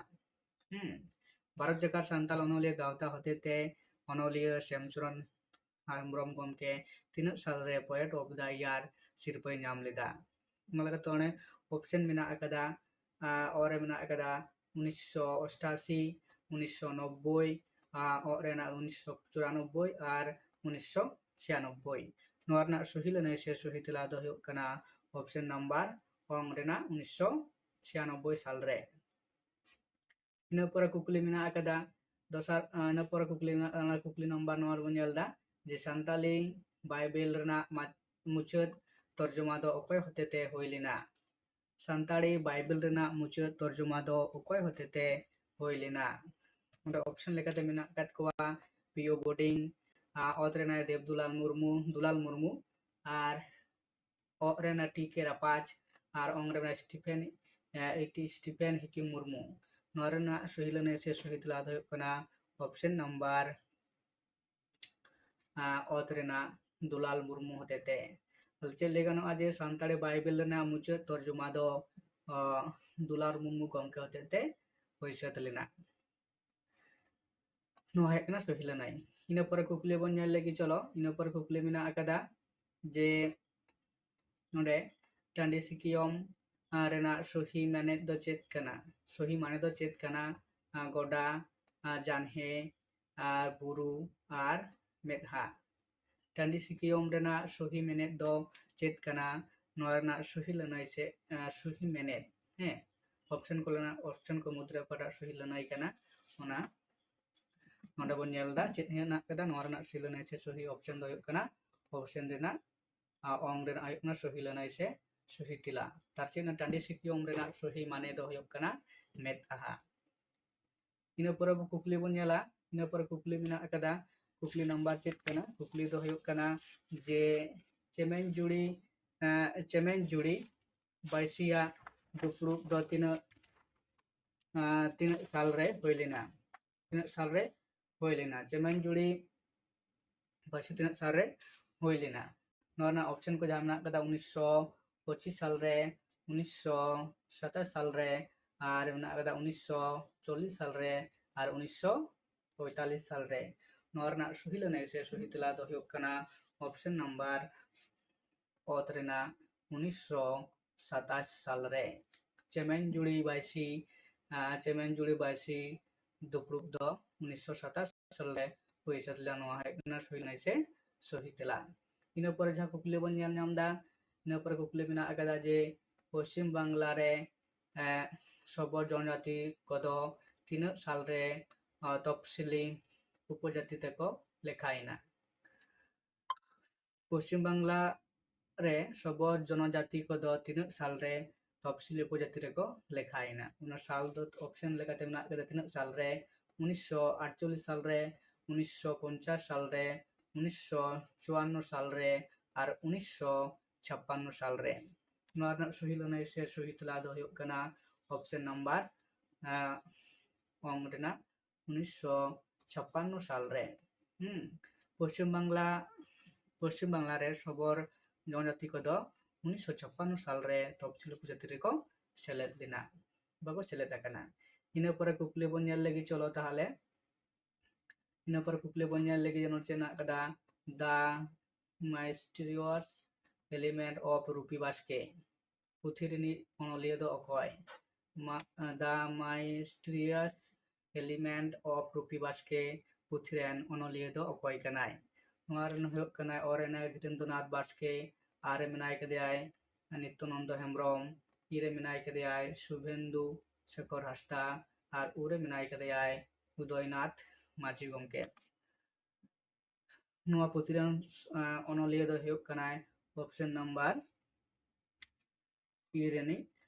ᱦᱩᱸ᱾ ᱵᱷᱟᱨᱚᱛ ᱡᱟᱠᱟᱛ ᱥᱟᱱᱛᱟᱞ ᱚᱱᱚᱞᱤᱭᱟᱹ ᱜᱟᱶᱛᱟ ᱦᱚᱛᱮᱛᱮ ᱚᱱᱚᱞᱤᱭᱟᱹ ᱥᱮᱢᱪᱚᱨᱚᱱ ᱦᱮᱢᱵᱨᱚᱢ ᱜᱚᱢᱠᱮ ᱛᱤᱱᱟᱹᱜ ᱥᱟᱞᱨᱮ Poet of the Year ᱥᱤᱨᱯᱟᱹᱭ ᱧᱟᱢ ᱞᱮᱫᱟ? ᱚᱱᱟ ᱞᱮᱠᱟᱛᱮ ᱚᱱᱮ ᱚᱯᱥᱮᱱ ᱢᱮᱱᱟᱜ ᱟᱠᱟᱫᱟ, ᱟᱸ, ᱚ ᱨᱮ ᱢᱮᱱᱟᱜ ᱟᱠᱟᱫᱟ ᱩᱱᱤᱥᱥᱚ ᱚᱥᱴᱟᱥᱤ, ᱩᱱᱤᱥᱥᱚ ᱱᱚᱵᱵᱳᱭ, ᱟᱨ ᱚᱜ ᱨᱮᱱᱟᱜ ᱩᱱᱤᱥᱥᱚ ᱪᱩᱨᱟᱱᱚᱵᱵᱳᱭ ᱟᱨ ᱩᱱᱤᱥᱥᱚ ᱪᱷᱤᱭᱟᱱᱚᱵᱵᱳᱭ᱾ ᱱᱚᱣᱟ ᱨᱮᱱᱟᱜ ᱥᱚᱦᱤ ᱞᱟᱹᱱᱟᱹᱭ ᱥᱮ ᱥᱚᱦᱤ ᱛᱮᱞᱟ ᱫᱚ ᱦᱩᱭᱩᱜ ᱠᱟᱱᱟ ᱚᱯᱥᱮᱱ ᱱᱟᱢᱵᱟᱨ ᱚᱝ ᱨᱮᱱᱟᱜ ᱩᱱᱤᱥᱥᱚ ᱪᱷᱤᱭᱟᱱᱚᱵᱵᱳᱭ ᱥᱟᱞ ᱨᱮ᱾ ᱤᱱᱟᱹ ᱯᱚᱨᱮ ᱠᱩᱠᱞᱤ ᱢᱮᱱᱟᱜ ᱟᱠᱟᱫᱟ ᱫᱚᱥᱟᱨ, ᱟᱸ, ᱤᱱᱟᱹ ᱯᱚᱨᱮ ᱠᱩᱠᱞᱤ ᱢᱮᱱᱟᱜ, ᱚᱱᱟ ᱠᱩᱠᱞᱤ ᱱᱟᱢᱵᱟᱨ ᱱᱚᱣᱟ ᱨᱮᱵᱚᱱ ᱧᱮᱞ ᱮᱫᱟ ᱡᱮ ᱥᱟᱱᱛᱟᱞᱤ ᱵᱟᱭᱵᱮᱞ ᱨᱮᱱᱟᱜ ᱢᱟ-, ᱢᱩᱪᱟᱹᱫ ᱛᱚᱨᱡᱚᱢᱟ ᱫᱚ ᱚᱠᱚᱭ ᱦᱚᱛᱮᱛᱮ ᱦᱩᱭ ᱞᱮᱱᱟ? ᱥᱟᱱᱛᱟᱲᱤ ᱵᱟᱭᱵᱮᱞ ᱨᱮᱱᱟᱜ ᱢᱩᱪᱟᱹᱫ ᱛᱚᱨᱡᱚᱢᱟ ᱫᱚ ᱚᱠᱚᱭ ᱦᱚᱛᱮᱛᱮ ᱦᱩᱭ ᱞᱮᱱᱟ? ᱚᱸᱰᱮ ᱚᱯᱥᱮᱱ ᱞᱮᱠᱟᱛᱮ ᱢᱮᱱᱟᱜ ᱟᱠᱟᱫ ᱠᱚᱣᱟ ᱯᱤ ᱳ ᱵᱳᱨᱰᱤᱝ, ᱟᱸ, ᱚᱛ ᱨᱮᱱᱟᱜ ᱫᱮᱵᱫᱩᱞᱟᱞ ᱢᱩᱨᱢᱩ, ᱫᱩᱞᱟᱞ ᱢᱩᱨᱢᱩ, ᱟᱨ ᱚᱜ ᱨᱮᱱᱟᱜ ᱴᱤ ᱠᱮ ᱨᱟᱯᱟᱡᱽ ᱟᱨ ᱚᱝ ᱨᱮᱱᱟᱜ ᱥᱴᱤᱯᱷᱮᱱ, ᱮ, ᱤᱴᱤ ᱥᱴᱤᱯᱷᱮᱱ ᱦᱤᱠᱤᱢ ᱢᱩᱨᱢᱩ᱾ ᱱᱚᱣᱟ ᱨᱮᱱᱟᱜ ᱥᱚᱦᱤ ᱞᱟᱹᱱᱟᱹᱭ ᱥᱮ ᱥᱚᱦᱤ ᱛᱮᱞᱟ ᱫᱚ ᱦᱩᱭᱩᱜ ᱠᱟᱱᱟ ᱚᱯᱥᱮᱱ ᱱᱟᱢᱵᱟᱨ, ᱟ, ᱚᱛ ᱨᱮᱱᱟᱜ ᱫᱩᱞᱟᱞ ᱢᱩᱨᱢᱩ ᱦᱚᱛᱮᱛᱮ᱾ ᱛᱟᱦᱞᱮ ᱪᱮᱫ ᱞᱟᱹᱭ ᱜᱟᱱᱚᱜᱼᱟ ᱡᱮ ᱥᱟᱱᱛᱟᱲᱤ ᱵᱟᱭᱵᱮᱞ ᱨᱮᱱᱟᱜ ᱢᱩᱪᱟᱹᱫ ᱛᱚᱨᱡᱚᱢᱟ ᱫᱚ, ᱚ, ᱫᱩᱞᱟᱞ ᱢᱩᱨᱢᱩ ᱜᱚᱢᱠᱮ ᱦᱚᱛᱮᱛᱮ ᱦᱩᱭ ᱥᱟᱹᱛ ᱞᱮᱱᱟ᱾ ᱱᱚᱣᱟ ᱦᱩᱭᱩᱜ ᱠᱟᱱᱟ ᱥᱚᱦᱤ ᱞᱟᱹᱱᱟᱹᱭ᱾ ᱤᱱᱟᱹ ᱯᱚᱨᱮ ᱠᱩᱠᱞᱤ ᱵᱚᱱ ᱧᱮᱞ ᱞᱮᱜᱮ, ᱪᱚᱞᱚ, ᱤᱱᱟᱹ ᱯᱚᱨᱮ ᱠᱩᱠᱞᱤ ᱢᱮᱱᱟᱜ ᱟᱠᱟᱫᱟ ᱡᱮ ᱱᱚᱰᱮ ᱴᱟᱺᱰᱤ ᱥᱤᱠᱤᱭᱚᱢ, ᱟ, ᱨᱮᱱᱟᱜ ᱥᱚᱦᱤ ᱢᱮᱱᱮᱫ ᱫᱚ ᱪᱮᱫ ᱠᱟᱱᱟ? ᱥᱚᱦᱤ ᱢᱟᱱᱮ ᱫᱚ ᱪᱮᱫ ᱠᱟᱱᱟ? ᱟ, ᱜᱚᱰᱟ, ᱟ, ᱡᱟᱱᱦᱮ, ᱟᱨ ᱵᱩᱨᱩ, ᱟᱨ ᱢᱮᱫᱦᱟ᱾ ᱴᱟᱺᱰᱤ ᱥᱤᱠᱤᱭᱚᱢ ᱨᱮᱱᱟᱜ ᱥᱚᱦᱤ ᱢᱮᱱᱮᱫ ᱫᱚ ᱪᱮᱫ ᱠᱟᱱᱟ? ᱱᱚᱣᱟ ᱨᱮᱱᱟᱜ ᱥᱚᱦᱤ ᱞᱟᱹᱱᱟᱹᱭ ᱥᱮ, ᱟ, ᱥᱚᱦᱤ ᱢᱮᱱᱮᱫ, ᱦᱮᱸ, ᱚᱯᱥᱮᱱ ᱠᱚ ᱨᱮᱱᱟᱜ, ᱚᱯᱥᱮᱱ ᱠᱚ ᱢᱩᱫᱽᱨᱮ ᱚᱠᱟᱴᱟᱜ ᱥᱚᱦᱤ ᱞᱟᱹᱱᱟᱹᱭ ᱠᱟᱱᱟ, ᱚᱱᱟ ᱱᱚᱰᱮ ᱵᱚᱱ ᱧᱮᱞ ᱮᱫᱟ ᱪᱮᱫ ᱦᱮᱱᱟᱜ ᱠᱟᱫᱟ᱾ ᱱᱚᱣᱟ ᱨᱮᱱᱟᱜ ᱥᱚᱦᱤ ᱞᱟᱹᱱᱟᱹᱭ ᱥᱮ ᱥᱚᱦᱤ ᱚᱯᱥᱮᱱ ᱫᱚ ᱦᱩᱭᱩᱜ ᱠᱟᱱᱟ, ᱚᱯᱥᱮᱱ ᱨᱮᱱᱟᱜ, ᱟ, ᱚᱝ ᱨᱮᱱᱟᱜ ᱦᱩᱭᱩᱜ ᱠᱟᱱᱟ ᱥᱚᱦᱤ ᱞᱟᱹᱱᱟᱹᱭ ᱥᱮ ᱥᱚᱦᱤ ᱛᱮᱞᱟ᱾ ᱛᱟᱨ ᱪᱮᱫ ᱚᱱᱟ ᱴᱟᱺᱰᱤ ᱥᱤᱠᱤᱭᱚᱢ ᱨᱮᱱᱟᱜ ᱥᱚᱦᱤ ᱢᱟᱱᱮ ᱫᱚ ᱦᱩᱭᱩᱜ ᱠᱟᱱᱟ ᱢᱮᱫᱦᱟ᱾ ᱤᱱᱟᱹ ᱯᱚᱨᱮ ᱵᱚ ᱠᱩᱠᱞᱤ ᱵᱚᱱ ᱧᱮᱞᱟ, ᱤᱱᱟᱹ ᱯᱚᱨᱮ ᱠᱩᱠᱞᱤ ᱢᱮᱱᱟᱜ ᱟᱠᱟᱫᱟ, ᱠᱩᱠᱞᱤ ᱱᱟᱢᱵᱟᱨ ᱪᱮᱫ ᱠᱟᱱᱟ? ᱠᱩᱠᱞᱤ ᱫᱚ ᱦᱩᱭᱩᱜ ᱠᱟᱱᱟ ᱡᱮ ᱪᱮᱢᱮᱧ ᱡᱩᱲᱤ, ᱮᱸ, ᱪᱮᱢᱮᱧ ᱡᱩᱲᱤ ᱵᱟᱹᱭᱥᱤᱭᱟᱜ ᱫᱩᱯᱲᱩᱵ ᱫᱚ ᱛᱤᱱᱟᱹᱜ, ᱮᱸ, ᱛᱤᱱᱟᱹᱜ ᱥᱟᱞ ᱨᱮ ᱦᱩᱭ ᱞᱮᱱᱟ? ᱛᱤᱱᱟᱹᱜ ᱥᱟᱞ ᱨᱮ ᱦᱩᱭ ᱞᱮᱱᱟ? ᱪᱮᱢᱮᱧ ᱡᱩᱲᱤ ᱵᱟᱹᱭᱥᱤ ᱛᱤᱱᱟᱹᱜ ᱥᱟᱞ ᱨᱮ ᱦᱩᱭ ᱞᱮᱱᱟ? ᱱᱚᱣᱟ ᱨᱮᱱᱟᱜ ᱚᱯᱥᱮᱱ ᱠᱚ ᱡᱟᱦᱟᱸ ᱢᱮᱱᱟᱜ ᱟᱠᱟᱫᱟ, ᱩᱱᱤᱥᱥᱚ ᱯᱚᱸᱪᱤᱥ ᱥᱟᱞ ᱨᱮ, ᱩᱱᱤᱥᱥᱚ ᱥᱟᱛᱟᱥ ᱥᱟᱞ ᱨᱮ, ᱟᱨ ᱢᱮᱱᱟᱜ ᱟᱠᱟᱫᱟ ᱩᱱᱤᱥᱥᱚ ᱪᱚᱞᱞᱤᱥ ᱥᱟᱞ ᱨᱮ, ᱟᱨ ᱩᱱᱤᱥᱥᱚ ᱯᱚᱸᱭᱛᱟᱞᱞᱤᱥ ᱥᱟᱞ ᱨᱮ᱾ ᱱᱚᱣᱟ ᱨᱮᱱᱟᱜ ᱥᱚᱦᱤ ᱞᱟᱹᱱᱟᱹᱭ ᱥᱮ ᱥᱚᱦᱤ ᱛᱮᱞᱟ ᱫᱚ ᱦᱩᱭᱩᱜ ᱠᱟᱱᱟ ᱚᱯᱥᱮᱱ ᱱᱟᱢᱵᱟᱨ ᱚᱛ ᱨᱮᱱᱟᱜ ᱩᱱᱤᱥᱥᱚ ᱥᱟᱛᱟᱥ ᱥᱟᱞ ᱨᱮ᱾ ᱪᱮᱢᱮᱧ ᱡᱩᱲᱤ ᱵᱟᱹᱭᱥᱤ, ᱪᱮᱢᱮᱱᱡᱩᱲᱤ ᱵᱟᱭᱥᱤ ᱫᱩᱯᱲᱩᱵ ᱫᱚ ᱩᱱᱤᱥᱥᱚ ᱥᱟᱛᱟᱥ ᱥᱟᱞᱨᱮ ᱦᱩᱭ ᱥᱟᱹᱛ ᱞᱮᱱᱟ᱾ ᱱᱚᱣᱟ ᱦᱩᱭᱩᱜ ᱠᱟᱱᱟ ᱥᱚᱦᱤ ᱞᱮᱱᱟᱭ ᱥᱮ ᱥᱚᱦᱤ ᱛᱮᱞᱟ᱾ ᱤᱱᱟᱹ ᱯᱚᱨᱮ ᱡᱟᱦᱟᱸ ᱠᱩᱠᱞᱤ ᱵᱚᱱ ᱧᱮᱞ ᱧᱟᱢ ᱮᱫᱟ, ᱤᱱᱟᱹ ᱯᱚᱨᱮ ᱠᱩᱠᱞᱤ ᱢᱮᱱᱟᱜ ᱟᱠᱟᱫᱟ ᱡᱮ ᱯᱚᱥᱪᱤᱢ ᱵᱟᱝᱞᱟ ᱨᱮ ᱥᱚᱵᱚᱨ ᱡᱚᱱᱡᱟᱛᱤ ᱠᱚᱫᱚ ᱛᱤᱱᱟᱹᱜ ᱥᱟᱞᱨᱮ ᱛᱚᱯᱥᱤᱞᱤ ᱩᱯᱚᱡᱟᱛᱤ ᱛᱮᱠᱚ ᱞᱮᱠᱷᱟᱭᱮᱱᱟ? ᱯᱚᱥᱪᱤᱢ ᱵᱟᱝᱞᱟ ᱨᱮ ᱥᱚᱵᱚᱨ ᱡᱚᱱᱚᱡᱟᱛᱤ ᱠᱚᱫᱚ ᱛᱤᱱᱟᱹᱜ ᱥᱟᱞᱨᱮ ᱛᱚᱯᱥᱤᱞᱤ ᱩᱯᱚᱡᱟᱛᱤ ᱨᱮᱠᱚ ᱞᱮᱠᱷᱟᱭᱮᱱᱟ? ᱚᱱᱟ ᱥᱟᱞ ᱫᱚ ᱚᱯᱥᱮᱱ ᱞᱮᱠᱟᱛᱮ ᱢᱮᱱᱟᱜ ᱟᱠᱟᱫᱟ ᱛᱤᱱᱟᱹᱜ ᱥᱟᱞᱨᱮ? ᱩᱱᱤᱥᱥᱚ ᱟᱴᱪᱚᱞᱞᱤᱥ ᱥᱟᱞᱨᱮ, ᱩᱱᱤᱥᱥᱚ ᱯᱚᱧᱪᱟᱥ ᱥᱟᱞᱨᱮ, ᱩᱱᱤᱥᱥᱚ ᱪᱩᱣᱟᱱᱱᱚ ᱥᱟᱞᱨᱮ ᱟᱨ ᱩᱱᱤᱥᱥᱚ ᱪᱷᱟᱯᱯᱟᱱᱱᱚ ᱥᱟᱞᱨᱮ᱾ ᱱᱚᱣᱟ ᱨᱮᱱᱟᱜ ᱥᱚᱦᱤ ᱞᱟᱹᱱᱟᱹᱭ ᱥᱮ ᱥᱚᱦᱤ ᱛᱮᱞᱟ ᱫᱚ ᱦᱩᱭᱩᱜ ᱠᱟᱱᱟ ᱚᱯᱥᱮᱱ ᱱᱟᱢᱵᱟᱨ ᱚᱝ ᱨᱮᱱᱟᱜ ᱩᱱᱤᱥᱥᱚ ᱪᱷᱟᱯᱯᱟᱱᱱᱚ ᱥᱟᱞᱨᱮ᱾ ᱦᱩᱸ, ᱯᱚᱥᱪᱤᱢ ᱵᱟᱝᱞᱟ, ᱯᱚᱥᱪᱤᱢ ᱵᱟᱝᱞᱟ ᱨᱮ ᱥᱚᱵᱚᱨ ᱡᱚᱱᱡᱟᱛᱤ ᱠᱚᱫᱚ ᱩᱱᱤᱥᱥᱚ ᱪᱷᱟᱯᱯᱟᱱᱱᱚ ᱥᱟᱞᱨᱮ ᱛᱚᱯᱥᱤᱞ ᱩᱯᱚᱡᱟᱛᱤ ᱨᱮᱠᱚ ᱥᱮᱞᱮᱫ ᱞᱮᱱᱟ, ᱵᱟᱠᱚ ᱥᱮᱞᱮᱫ ᱟᱠᱟᱱᱟ᱾ ᱤᱱᱟᱹ ᱯᱚᱨᱮ ᱠᱩᱠᱞᱤ ᱵᱚᱱ ᱧᱮᱞ ᱞᱮᱜᱮ, ᱪᱚᱞᱚ ᱛᱟᱦᱚᱞᱮ᱾ ᱤᱱᱟᱹ ᱯᱚᱨᱮ ᱠᱩᱠᱞᱤ ᱵᱚᱱ ᱧᱮᱞ ᱞᱮᱜᱮ ᱡᱮ ᱱᱚᱰᱮ ᱪᱮᱫ ᱢᱮᱱᱟᱜ ᱟᱠᱟᱫᱟ, The Mysterious Element of ᱨᱩᱯᱤ ᱵᱟᱥᱠᱮ ᱯᱩᱛᱷᱤ ᱨᱤᱱᱤᱡ ᱚᱱᱚᱞᱤᱭᱟᱹ ᱫᱚ ᱚᱠᱚᱭ? The Mysterious Element of ᱨᱩᱯᱤ ᱵᱟᱥᱠᱮ ᱯᱩᱛᱷᱤ ᱨᱮᱱ ᱚᱱᱚᱞᱤᱭᱟᱹ ᱫᱚ ᱚᱠᱚᱭ ᱠᱟᱱᱟᱭ? ᱱᱚᱣᱟ ᱨᱮᱱ ᱦᱩᱭᱩᱜ ᱠᱟᱱᱟᱭ, ᱚ ᱨᱮ ᱢᱮᱱᱟᱭ ᱫᱷᱤᱨᱮᱱᱫᱨᱚᱱᱟᱛᱷ ᱵᱟᱥᱠᱮ, ᱟ ᱨᱮ ᱢᱮᱱᱟᱭ ᱠᱟᱫᱮᱭᱟᱭ ᱱᱤᱛᱭᱟᱱᱚᱱᱫᱚ ᱦᱮᱢᱵᱨᱚᱢ, ᱤ ᱨᱮ ᱢᱮᱱᱟᱭ ᱠᱟᱫᱮᱭᱟᱭ ᱥᱩᱵᱷᱮᱱᱫᱩ ᱥᱮᱠᱷᱚᱨ ᱦᱟᱸᱥᱫᱟ, ᱟᱨ ᱩ ᱨᱮ ᱢᱮᱱᱟᱭ ᱠᱟᱫᱮᱭᱟᱭ ᱩᱫᱚᱭᱱᱟᱛᱷ ᱢᱟᱹᱡᱷᱤ ᱜᱚᱢᱠᱮ᱾ ᱱᱚᱣᱟ ᱯᱩᱛᱷᱤ ᱨᱮᱱ ᱚᱱᱚᱞᱤᱭᱟᱹ ᱫᱚ ᱦᱩᱭᱩᱜ ᱠᱟᱱᱟᱭ ᱚᱯᱥᱮᱱ ᱱᱟᱢᱵᱟᱨ ᱤ ᱨᱤᱱᱤᱡ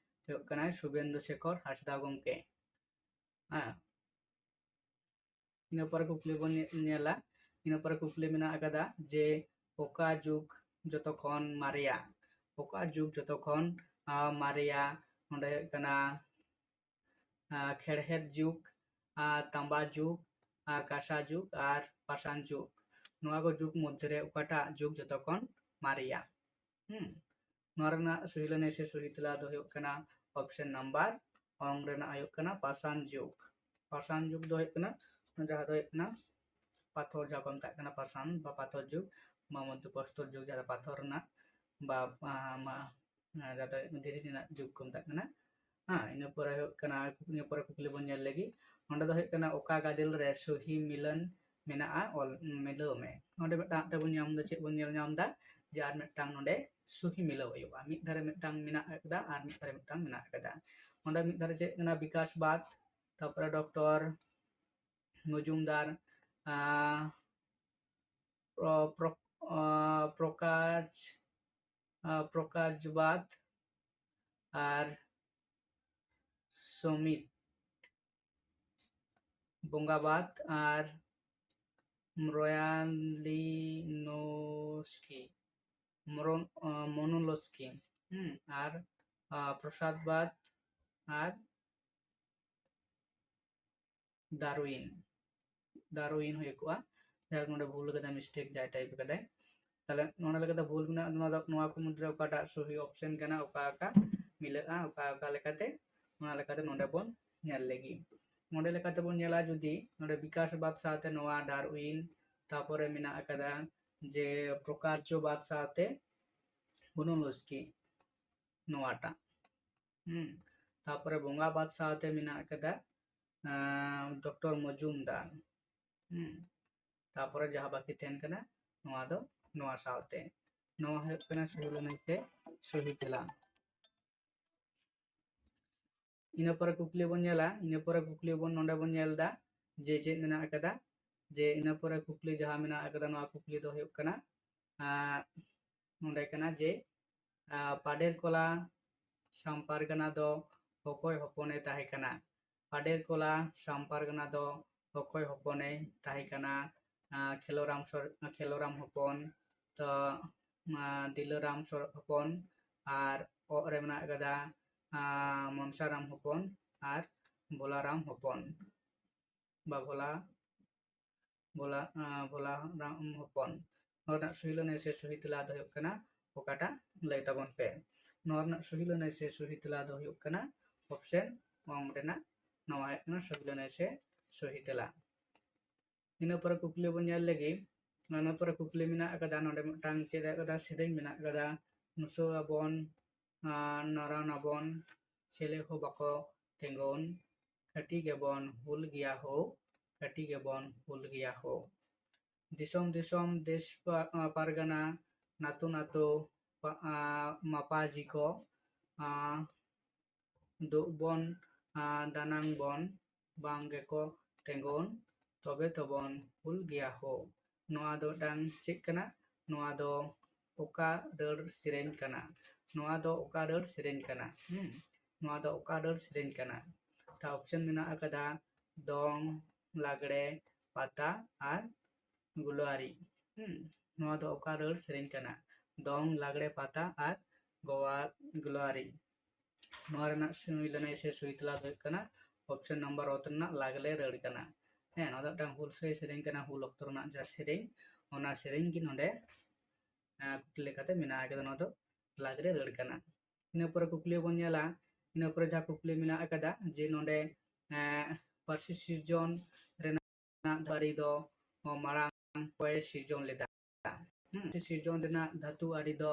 ᱦᱩᱭᱩᱜ ᱠᱟᱱᱟᱭ ᱥᱩᱵᱷᱮᱱᱫᱩ ᱥᱮᱠᱷᱚᱨ ᱦᱟᱸᱥᱫᱟ ᱜᱚᱢᱠᱮ᱾ ᱦᱮᱸ, ᱤᱱᱟᱹ ᱯᱚᱨᱮ ᱠᱩᱠᱞᱤ ᱵᱚᱱ ᱧᱮ-, ᱧᱮᱞᱟ᱾ ᱤᱱᱟᱹ ᱯᱚᱨᱮ ᱠᱩᱠᱞᱤ ᱢᱮᱱᱟᱜ ᱟᱠᱟᱫᱟ ᱡᱮ ᱚᱠᱟ ᱡᱩᱜᱽ ᱡᱚᱛᱚ ᱠᱷᱚᱱ ᱢᱟᱨᱮᱭᱟ? ᱚᱠᱟ ᱡᱩᱜᱽ ᱡᱚᱛᱚ ᱠᱷᱚᱱ ᱢᱟᱨᱮᱭᱟ? ᱱᱚᱰᱮ ᱦᱩᱭᱩᱜ ᱠᱟᱱᱟ ᱠᱷᱮᱲᱦᱮᱫ ᱡᱩᱜᱽ, ᱛᱟᱢᱵᱟ ᱡᱩᱜᱽ, ᱠᱟᱸᱥᱟ ᱡᱩᱜᱽ ᱟᱨ ᱯᱟᱥᱟᱱ ᱡᱩᱜᱽ᱾ ᱱᱚᱣᱟ ᱠᱚ ᱡᱩᱜᱽ ᱢᱚᱫᱽᱫᱷᱮ ᱨᱮ ᱚᱠᱟᱴᱟᱜ ᱡᱩᱜᱽ ᱡᱚᱛᱚ ᱠᱷᱚᱱ ᱢᱟᱨᱮᱭᱟ? ᱦᱩᱸ, ᱱᱚᱣᱟ ᱨᱮᱱᱟᱜ ᱥᱚᱦᱤ ᱞᱟᱹᱱᱟᱹᱭ ᱥᱮ ᱥᱚᱦᱤ ᱛᱮᱞᱟ ᱫᱚ ᱦᱩᱭᱩᱜ ᱠᱟᱱᱟ ᱚᱯᱥᱮᱱ ᱱᱟᱢᱵᱟᱨ ᱚᱝ ᱨᱮᱱᱟᱜ ᱦᱩᱭᱩᱜ ᱠᱟᱱᱟ ᱯᱟᱥᱟᱱ ᱡᱩᱜᱽ᱾ ᱯᱟᱥᱟᱱ ᱡᱩᱜᱽ ᱫᱚ ᱦᱩᱭᱩᱜ ᱠᱟᱱᱟ ᱡᱟᱦᱟᱸ ᱫᱚ ᱦᱩᱭᱩᱜ ᱠᱟᱱᱟ ᱯᱟᱛᱷᱚᱨ, ᱡᱟᱦᱟᱸ ᱠᱚ ᱢᱮᱛᱟᱜ ᱠᱟᱱᱟ ᱯᱟᱥᱟᱱ ᱵᱟ ᱯᱟᱛᱷᱚᱨ ᱡᱩᱜᱽ, ᱵᱟ ᱢᱚᱫᱽᱫᱷᱚ ᱯᱨᱚᱥᱛᱚᱨ ᱡᱩᱜᱽ, ᱡᱟᱦᱟᱸ ᱫᱚ ᱯᱟᱛᱷᱚᱨ ᱨᱮᱱᱟᱜ ᱵᱟ, ᱟ, ᱢᱟ, ᱟ, ᱡᱟᱦᱟᱸ ᱫᱚ ᱫᱷᱤᱨᱤ ᱨᱮᱱᱟᱜ ᱡᱩᱜᱽ ᱠᱚ ᱢᱮᱛᱟᱜ ᱠᱟᱱᱟ᱾ ᱦᱮᱸ, ᱤᱱᱟᱹ ᱯᱚᱨᱮ ᱦᱩᱭᱩᱜ ᱠᱟᱱᱟ, ᱤᱱᱟᱹ ᱯᱚᱨᱮ ᱠᱩᱠᱞᱤ ᱵᱚᱱ ᱧᱮᱞ ᱞᱮᱜᱮ᱾ ᱱᱚᱸᱰᱮ ᱫᱚ ᱦᱩᱭᱩᱜ ᱠᱟᱱᱟ, ᱚᱠᱟ ᱜᱟᱫᱮᱞ ᱨᱮ ᱥᱚᱦᱤ ᱢᱤᱞᱟᱹᱱ ᱢᱮᱱᱟᱜᱼᱟ, ᱚᱞ ᱢᱤᱞᱟᱹᱣ ᱢᱮ᱾ ᱱᱚᱸᱰᱮ ᱢᱤᱫᱴᱟᱝ ᱟᱜ ᱵᱚᱱ ᱧᱟᱢ ᱮᱫᱟ, ᱪᱮᱫ ᱵᱚᱱ ᱧᱮᱞ ᱧᱟᱢ ᱮᱫᱟ? ᱡᱮ ᱟᱨ ᱢᱤᱫᱴᱟᱝ ᱱᱚᱸᱰᱮ ᱥᱚᱦᱤ ᱢᱤᱞᱟᱹᱣ ᱦᱩᱭᱩᱜᱼᱟ᱾ ᱢᱤᱫ ᱫᱷᱟᱨᱮ ᱢᱤᱫᱴᱟᱝ ᱢᱮᱱᱟᱜ ᱟᱠᱟᱫᱟ ᱟᱨ ᱢᱤᱫ ᱫᱷᱟᱨᱮ ᱢᱤᱫᱴᱟᱝ ᱢᱮᱱᱟᱜ ᱟᱠᱟᱫᱟ᱾ ᱚᱸᱰᱮ ᱢᱤᱫ ᱫᱷᱟᱨᱮ ᱪᱮᱫ ᱠᱟᱱᱟ? ᱵᱤᱠᱟᱥ ᱵᱟᱫ, ᱛᱟᱨᱯᱚᱨᱮ ᱰᱚᱠᱴᱚᱨ ᱢᱚᱡᱩᱢᱫᱟᱨ, ᱟᱸ, ᱯᱨᱚ-, ᱯᱨᱚ-, ᱟᱸ, ᱯᱨᱚᱠᱟᱥ, ᱟᱸ, ᱯᱨᱚᱠᱟᱥ ᱵᱟᱫ ᱟᱨ ᱥᱚᱢᱤᱛ ᱵᱚᱸᱜᱟᱵᱟᱫ ᱟᱨ ᱢᱨᱚᱭᱟᱱᱞᱤᱱᱳᱥᱠᱤ, ᱢᱨᱚ-, ᱟᱸ, ᱢᱳᱱᱳᱞᱳᱥᱠᱤ, ᱦᱩᱸ, ᱟᱨ, ᱟᱸ, ᱯᱨᱚᱥᱟᱫ ᱵᱟᱫ ᱟᱨ ᱰᱟᱨᱣᱤᱱ, ᱰᱟᱨᱣᱤᱱ ᱦᱩᱭ ᱠᱚᱜᱼᱟ᱾ ᱡᱟᱭᱦᱳᱠ, ᱱᱚᱰᱮ ᱵᱷᱩᱞ ᱠᱟᱫᱟ, mistake ᱡᱟᱦᱟᱸᱭ type ᱠᱟᱫᱟᱭ᱾ ᱛᱟᱦᱞᱮ ᱱᱚᱰᱮ ᱞᱮᱠᱟᱛᱮ ᱵᱷᱩᱞ ᱢᱮᱱᱟᱜᱼᱟ, ᱱᱚᱣᱟ ᱫᱚ, ᱱᱚᱣᱟ ᱠᱚ ᱢᱩᱫᱽᱨᱮ ᱚᱠᱟᱴᱟᱜ ᱥᱚᱦᱤ option ᱠᱟᱱᱟ, ᱚᱠᱟ ᱚᱠᱟ ᱢᱤᱞᱟᱹᱜᱼᱟ, ᱚᱠᱟ ᱚᱠᱟ ᱞᱮᱠᱟᱛᱮ, ᱚᱱᱟ ᱞᱮᱠᱟᱛᱮ ᱱᱚᱰᱮ ᱵᱚᱱ ᱧᱮᱞ ᱞᱮᱜᱮ᱾ ᱱᱚᱰᱮ ᱞᱮᱠᱟᱛᱮ ᱵᱚᱱ ᱧᱮᱞᱟ, ᱡᱩᱫᱤ ᱱᱚᱰᱮ ᱵᱤᱠᱟᱥ ᱵᱟᱫ ᱥᱟᱶᱛᱮ ᱱᱚᱣᱟ ᱰᱟᱨᱣᱤᱱ, ᱛᱟᱯᱚᱨᱮ ᱢᱮᱱᱟᱜ ᱟᱠᱟᱫᱟ ᱡᱮ ᱯᱨᱚᱠᱟᱨᱡᱚ ᱵᱟᱫ ᱥᱟᱶᱛᱮ ᱵᱩᱱᱩᱞᱩᱥᱠᱤ, ᱱᱚᱣᱟᱴᱟᱜ, ᱦᱩᱸ, ᱛᱟᱯᱚᱨᱮ ᱵᱚᱸᱜᱟ ᱵᱟᱫ ᱥᱟᱶᱛᱮ ᱢᱮᱱᱟᱜ ᱟᱠᱟᱫᱟ, ᱟᱸ, ᱰᱚᱠᱴᱚᱨ ᱢᱚᱡᱩᱢᱫᱟᱨ, ᱦᱩᱸ, ᱛᱟᱯᱚᱨᱮ ᱡᱟᱦᱟᱸ ᱵᱟᱹᱠᱤ ᱛᱟᱦᱮᱱ ᱠᱟᱱᱟ, ᱱᱚᱣᱟ ᱫᱚ ᱱᱚᱣᱟ ᱥᱟᱶᱛᱮ᱾ ᱱᱚᱣᱟ ᱦᱩᱭᱩᱜ ᱠᱟᱱᱟ ᱥᱚᱦᱤ ᱞᱟᱹᱱᱟᱹᱭ ᱥᱮ ᱥᱚᱦᱤ ᱛᱮᱞᱟ᱾ ᱤᱱᱟᱹ ᱯᱚᱨᱮ ᱠᱩᱠᱞᱤ ᱵᱚᱱ ᱧᱮᱞᱟ, ᱤᱱᱟᱹ ᱯᱚᱨᱮ ᱠᱩᱠᱞᱤ ᱵᱚᱱ ᱱᱚᱰᱮ ᱵᱚᱱ ᱧᱮᱞ ᱮᱫᱟ ᱡᱮ ᱪᱮᱫ ᱢᱮᱱᱟᱜ ᱟᱠᱟᱫᱟ, ᱡᱮ ᱤᱱᱟᱹ ᱯᱚᱨᱮ ᱠᱩᱠᱞᱤ ᱡᱟᱦᱟᱸ ᱢᱮᱱᱟᱜ ᱟᱠᱟᱫᱟ, ᱱᱚᱣᱟ ᱠᱩᱠᱞᱤ ᱫᱚ ᱦᱩᱭᱩᱜ ᱠᱟᱱᱟ, ᱟᱸ, ᱱᱚᱰᱮ ᱠᱟᱱᱟ ᱡᱮ, ᱟᱸ, ᱯᱟᱰᱮᱨ ᱠᱚᱞᱟ ᱥᱟᱢ ᱯᱟᱨᱜᱟᱱᱟ ᱫᱚ ᱚᱠᱚᱭ ᱦᱚᱯᱚᱱᱮ ᱛᱟᱦᱮᱸ ᱠᱟᱱᱟ? ᱯᱟᱰᱮᱨ ᱠᱚᱞᱟ ᱥᱟᱢ ᱯᱟᱨᱜᱟᱱᱟ ᱫᱚ ᱚᱠᱚᱭ ᱦᱚᱯᱚᱱᱮ ᱛᱟᱦᱮᱸ ᱠᱟᱱᱟ? ᱟᱸ, ᱠᱷᱮᱞᱳᱨᱟᱢ ᱥᱚᱨ-, ᱠᱷᱮᱞᱳᱨᱟᱢ ᱦᱚᱯᱚᱱ, ᱛᱚ, ᱟᱸ, ᱫᱤᱞᱳᱨᱟᱢ ᱥᱚᱨ-, ᱦᱚᱯᱚᱱ, ᱟᱨ ᱚᱜ ᱨᱮ ᱢᱮᱱᱟᱜ ᱟᱠᱟᱫᱟ, ᱟᱸ, ᱢᱚᱱᱥᱟᱨᱟᱢ ᱦᱚᱯᱚᱱ ᱟᱨ ᱵᱷᱳᱞᱟᱨᱟᱢ ᱦᱚᱯᱚᱱ, ᱵᱟ ᱵᱷᱳᱞᱟ, ᱵᱷᱳᱞᱟ, ᱟᱸ, ᱵᱷᱳᱞᱟᱨᱟᱢ ᱦᱚᱯᱚᱱ᱾ ᱱᱚᱣᱟ ᱨᱮᱱᱟᱜ ᱥᱚᱦᱤ ᱞᱟᱹᱱᱟᱹᱭ ᱥᱮ ᱥᱚᱦᱤ ᱛᱮᱞᱟ ᱫᱚ ᱦᱩᱭᱩᱜ ᱠᱟᱱᱟ ᱚᱠᱟᱴᱟᱜ? ᱞᱟᱹᱭ ᱛᱟᱵᱚᱱ ᱯᱮ᱾ ᱱᱚᱣᱟ ᱨᱮᱱᱟᱜ ᱥᱚᱦᱤ ᱞᱟᱹᱱᱟᱹᱭ ᱥᱮ ᱥᱚᱦᱤ ᱛᱮᱞᱟ ᱫᱚ ᱦᱩᱭᱩᱜ ᱠᱟᱱᱟ option ᱚᱝ ᱨᱮᱱᱟᱜ, ᱱᱚᱣᱟ ᱦᱩᱭᱩᱜ ᱠᱟᱱᱟ ᱥᱚᱦᱤ ᱞᱟᱹᱱᱟᱹᱭ ᱥᱮ ᱥᱚᱦᱤ ᱛᱮᱞᱟ᱾ ᱤᱱᱟᱹ ᱯᱚᱨᱮ ᱠᱩᱠᱞᱤ ᱵᱚᱱ ᱧᱮᱞ ᱞᱮᱜᱮ᱾ ᱤᱱᱟᱹ ᱯᱚᱨᱮ ᱠᱩᱠᱞᱤ ᱢᱮᱱᱟᱜ ᱟᱠᱟᱫᱟ, ᱱᱚᱰᱮ ᱢᱤᱫᱴᱟᱝ ᱪᱮᱫ ᱟᱠᱟᱫᱟ? ᱥᱮᱨᱮᱧ ᱢᱮᱱᱟᱜ ᱟᱠᱟᱫᱟ, ᱱᱩᱥᱟᱹᱣ ᱟᱵᱚᱱ, ᱟᱸ, ᱱᱟᱨᱟᱱ ᱟᱵᱚᱱ, ᱪᱮᱞᱮ ᱦᱚᱸ ᱵᱟᱠᱚ ᱛᱤᱸᱜᱩᱱ, ᱠᱟᱹᱴᱤᱡ ᱜᱮᱵᱚᱱ ᱦᱩᱞ ᱜᱮᱭᱟ ᱦᱳ, ᱠᱟᱹᱴᱤᱡ ᱜᱮᱵᱚᱱ ᱦᱩᱞ ᱜᱮᱭᱟ ᱦᱳ᱾ ᱫᱤᱥᱚᱢ ᱫᱤᱥᱚᱢ ᱫᱮᱥ ᱯᱟ-, ᱟ, ᱯᱟᱨᱜᱟᱱᱟ, ᱱᱟᱛᱩ ᱱᱟᱛᱩ ᱯᱟ-, ᱟ, ᱢᱟᱯᱟᱡᱤ ᱠᱚ, ᱟ, ᱫᱩᱜ ᱵᱚᱱ, ᱟ, ᱫᱟᱱᱟᱝ ᱵᱚᱱ, ᱵᱟᱝ ᱜᱮᱠᱚ ᱛᱤᱸᱜᱩᱱ, ᱛᱚᱵᱮ ᱛᱚᱵᱚᱱ ᱦᱩᱞ ᱜᱮᱭᱟ ᱦᱳ᱾ ᱱᱚᱣᱟ ᱫᱚ ᱢᱤᱫᱴᱟᱝ ᱪᱮᱫ ᱠᱟᱱᱟ? ᱱᱚᱣᱟ ᱫᱚ ᱚᱠᱟ ᱨᱟᱹᱲ ᱥᱮᱨᱮᱧ ᱠᱟᱱᱟ? ᱱᱚᱣᱟ ᱫᱚ ᱚᱠᱟ ᱨᱟᱹᱲ ᱥᱮᱨᱮᱧ ᱠᱟᱱᱟ? ᱦᱩᱸ, ᱱᱚᱣᱟ ᱫᱚ ᱚᱠᱟ ᱨᱟᱹᱲ ᱥᱮᱨᱮᱧ ᱠᱟᱱᱟ? ᱛᱟ option ᱢᱮᱱᱟᱜ ᱟᱠᱟᱫᱟ ᱫᱚᱝ, ᱞᱟᱜᱽᱲᱮ, ᱯᱟᱛᱟ ᱟᱨ ᱜᱩᱞᱣᱟᱨᱤ᱾ ᱦᱩᱸ, ᱱᱚᱣᱟ ᱫᱚ ᱚᱠᱟ ᱨᱟᱹᱲ ᱥᱮᱨᱮᱧ ᱠᱟᱱᱟ? ᱫᱚᱝ, ᱞᱟᱜᱽᱲᱮ, ᱯᱟᱛᱟ ᱟᱨ ᱜᱳᱣᱟ ᱜᱩᱞᱣᱟᱨᱤ᱾ ᱱᱚᱣᱟ ᱨᱮᱱᱟᱜ ᱥᱩᱭ ᱞᱟᱹᱱᱟᱹᱭ ᱥᱮ ᱥᱩᱭ ᱛᱮᱞᱟ ᱫᱚ ᱦᱩᱭᱩᱜ ᱠᱟᱱᱟ option number ᱚᱛ ᱨᱮᱱᱟᱜ ᱞᱟᱜᱽᱞᱮ ᱨᱟᱹᱲ ᱠᱟᱱᱟ᱾ ᱦᱮᱸ, ᱱᱚᱣᱟ ᱫᱚ ᱢᱤᱫᱴᱟᱝ ᱦᱩᱞᱥᱟᱹᱭ ᱥᱮᱨᱮᱧ ᱠᱟᱱᱟ, ᱦᱩᱞ ᱚᱠᱛᱚ ᱨᱮᱱᱟᱜ ᱡᱟᱦᱟᱸ ᱥᱮᱨᱮᱧ, ᱚᱱᱟ ᱥᱮᱨᱮᱧ ᱜᱮ ᱱᱚᱰᱮ, ᱟᱸ, ᱠᱩᱠᱞᱤ ᱞᱮᱠᱟᱛᱮ ᱢᱮᱱᱟᱜ ᱟᱠᱟᱫᱟ, ᱱᱚᱣᱟ ᱫᱚ ᱞᱟᱜᱽᱞᱮ ᱨᱟᱹᱲ ᱠᱟᱱᱟ᱾ ᱤᱱᱟᱹ ᱯᱚᱨᱮ ᱠᱩᱠᱞᱤ ᱵᱚᱱ ᱧᱮᱞᱟ, ᱤᱱᱟᱹ ᱯᱚᱨᱮ ᱡᱟᱦᱟᱸ ᱠᱩᱠᱞᱤ ᱢᱮᱱᱟᱜ ᱟᱠᱟᱫᱟ ᱡᱮ ᱱᱚᱰᱮ, ᱮᱸ, ᱯᱟᱹᱨᱥᱤ ᱥᱤᱨᱡᱚᱱ ᱨᱮᱱᱟᱜ ᱟᱹᱨᱤ ᱫᱚ ᱢᱟᱲᱟᱝ ᱚᱠᱚᱭᱮ ᱥᱤᱨᱡᱚᱱ ᱞᱮᱫᱟ? ᱦᱩᱸ, ᱯᱟᱹᱨᱥᱤ ᱥᱤᱨᱡᱚᱱ ᱨᱮᱱᱟᱜ ᱫᱷᱟᱹᱛᱩ ᱟᱹᱨᱤ ᱫᱚ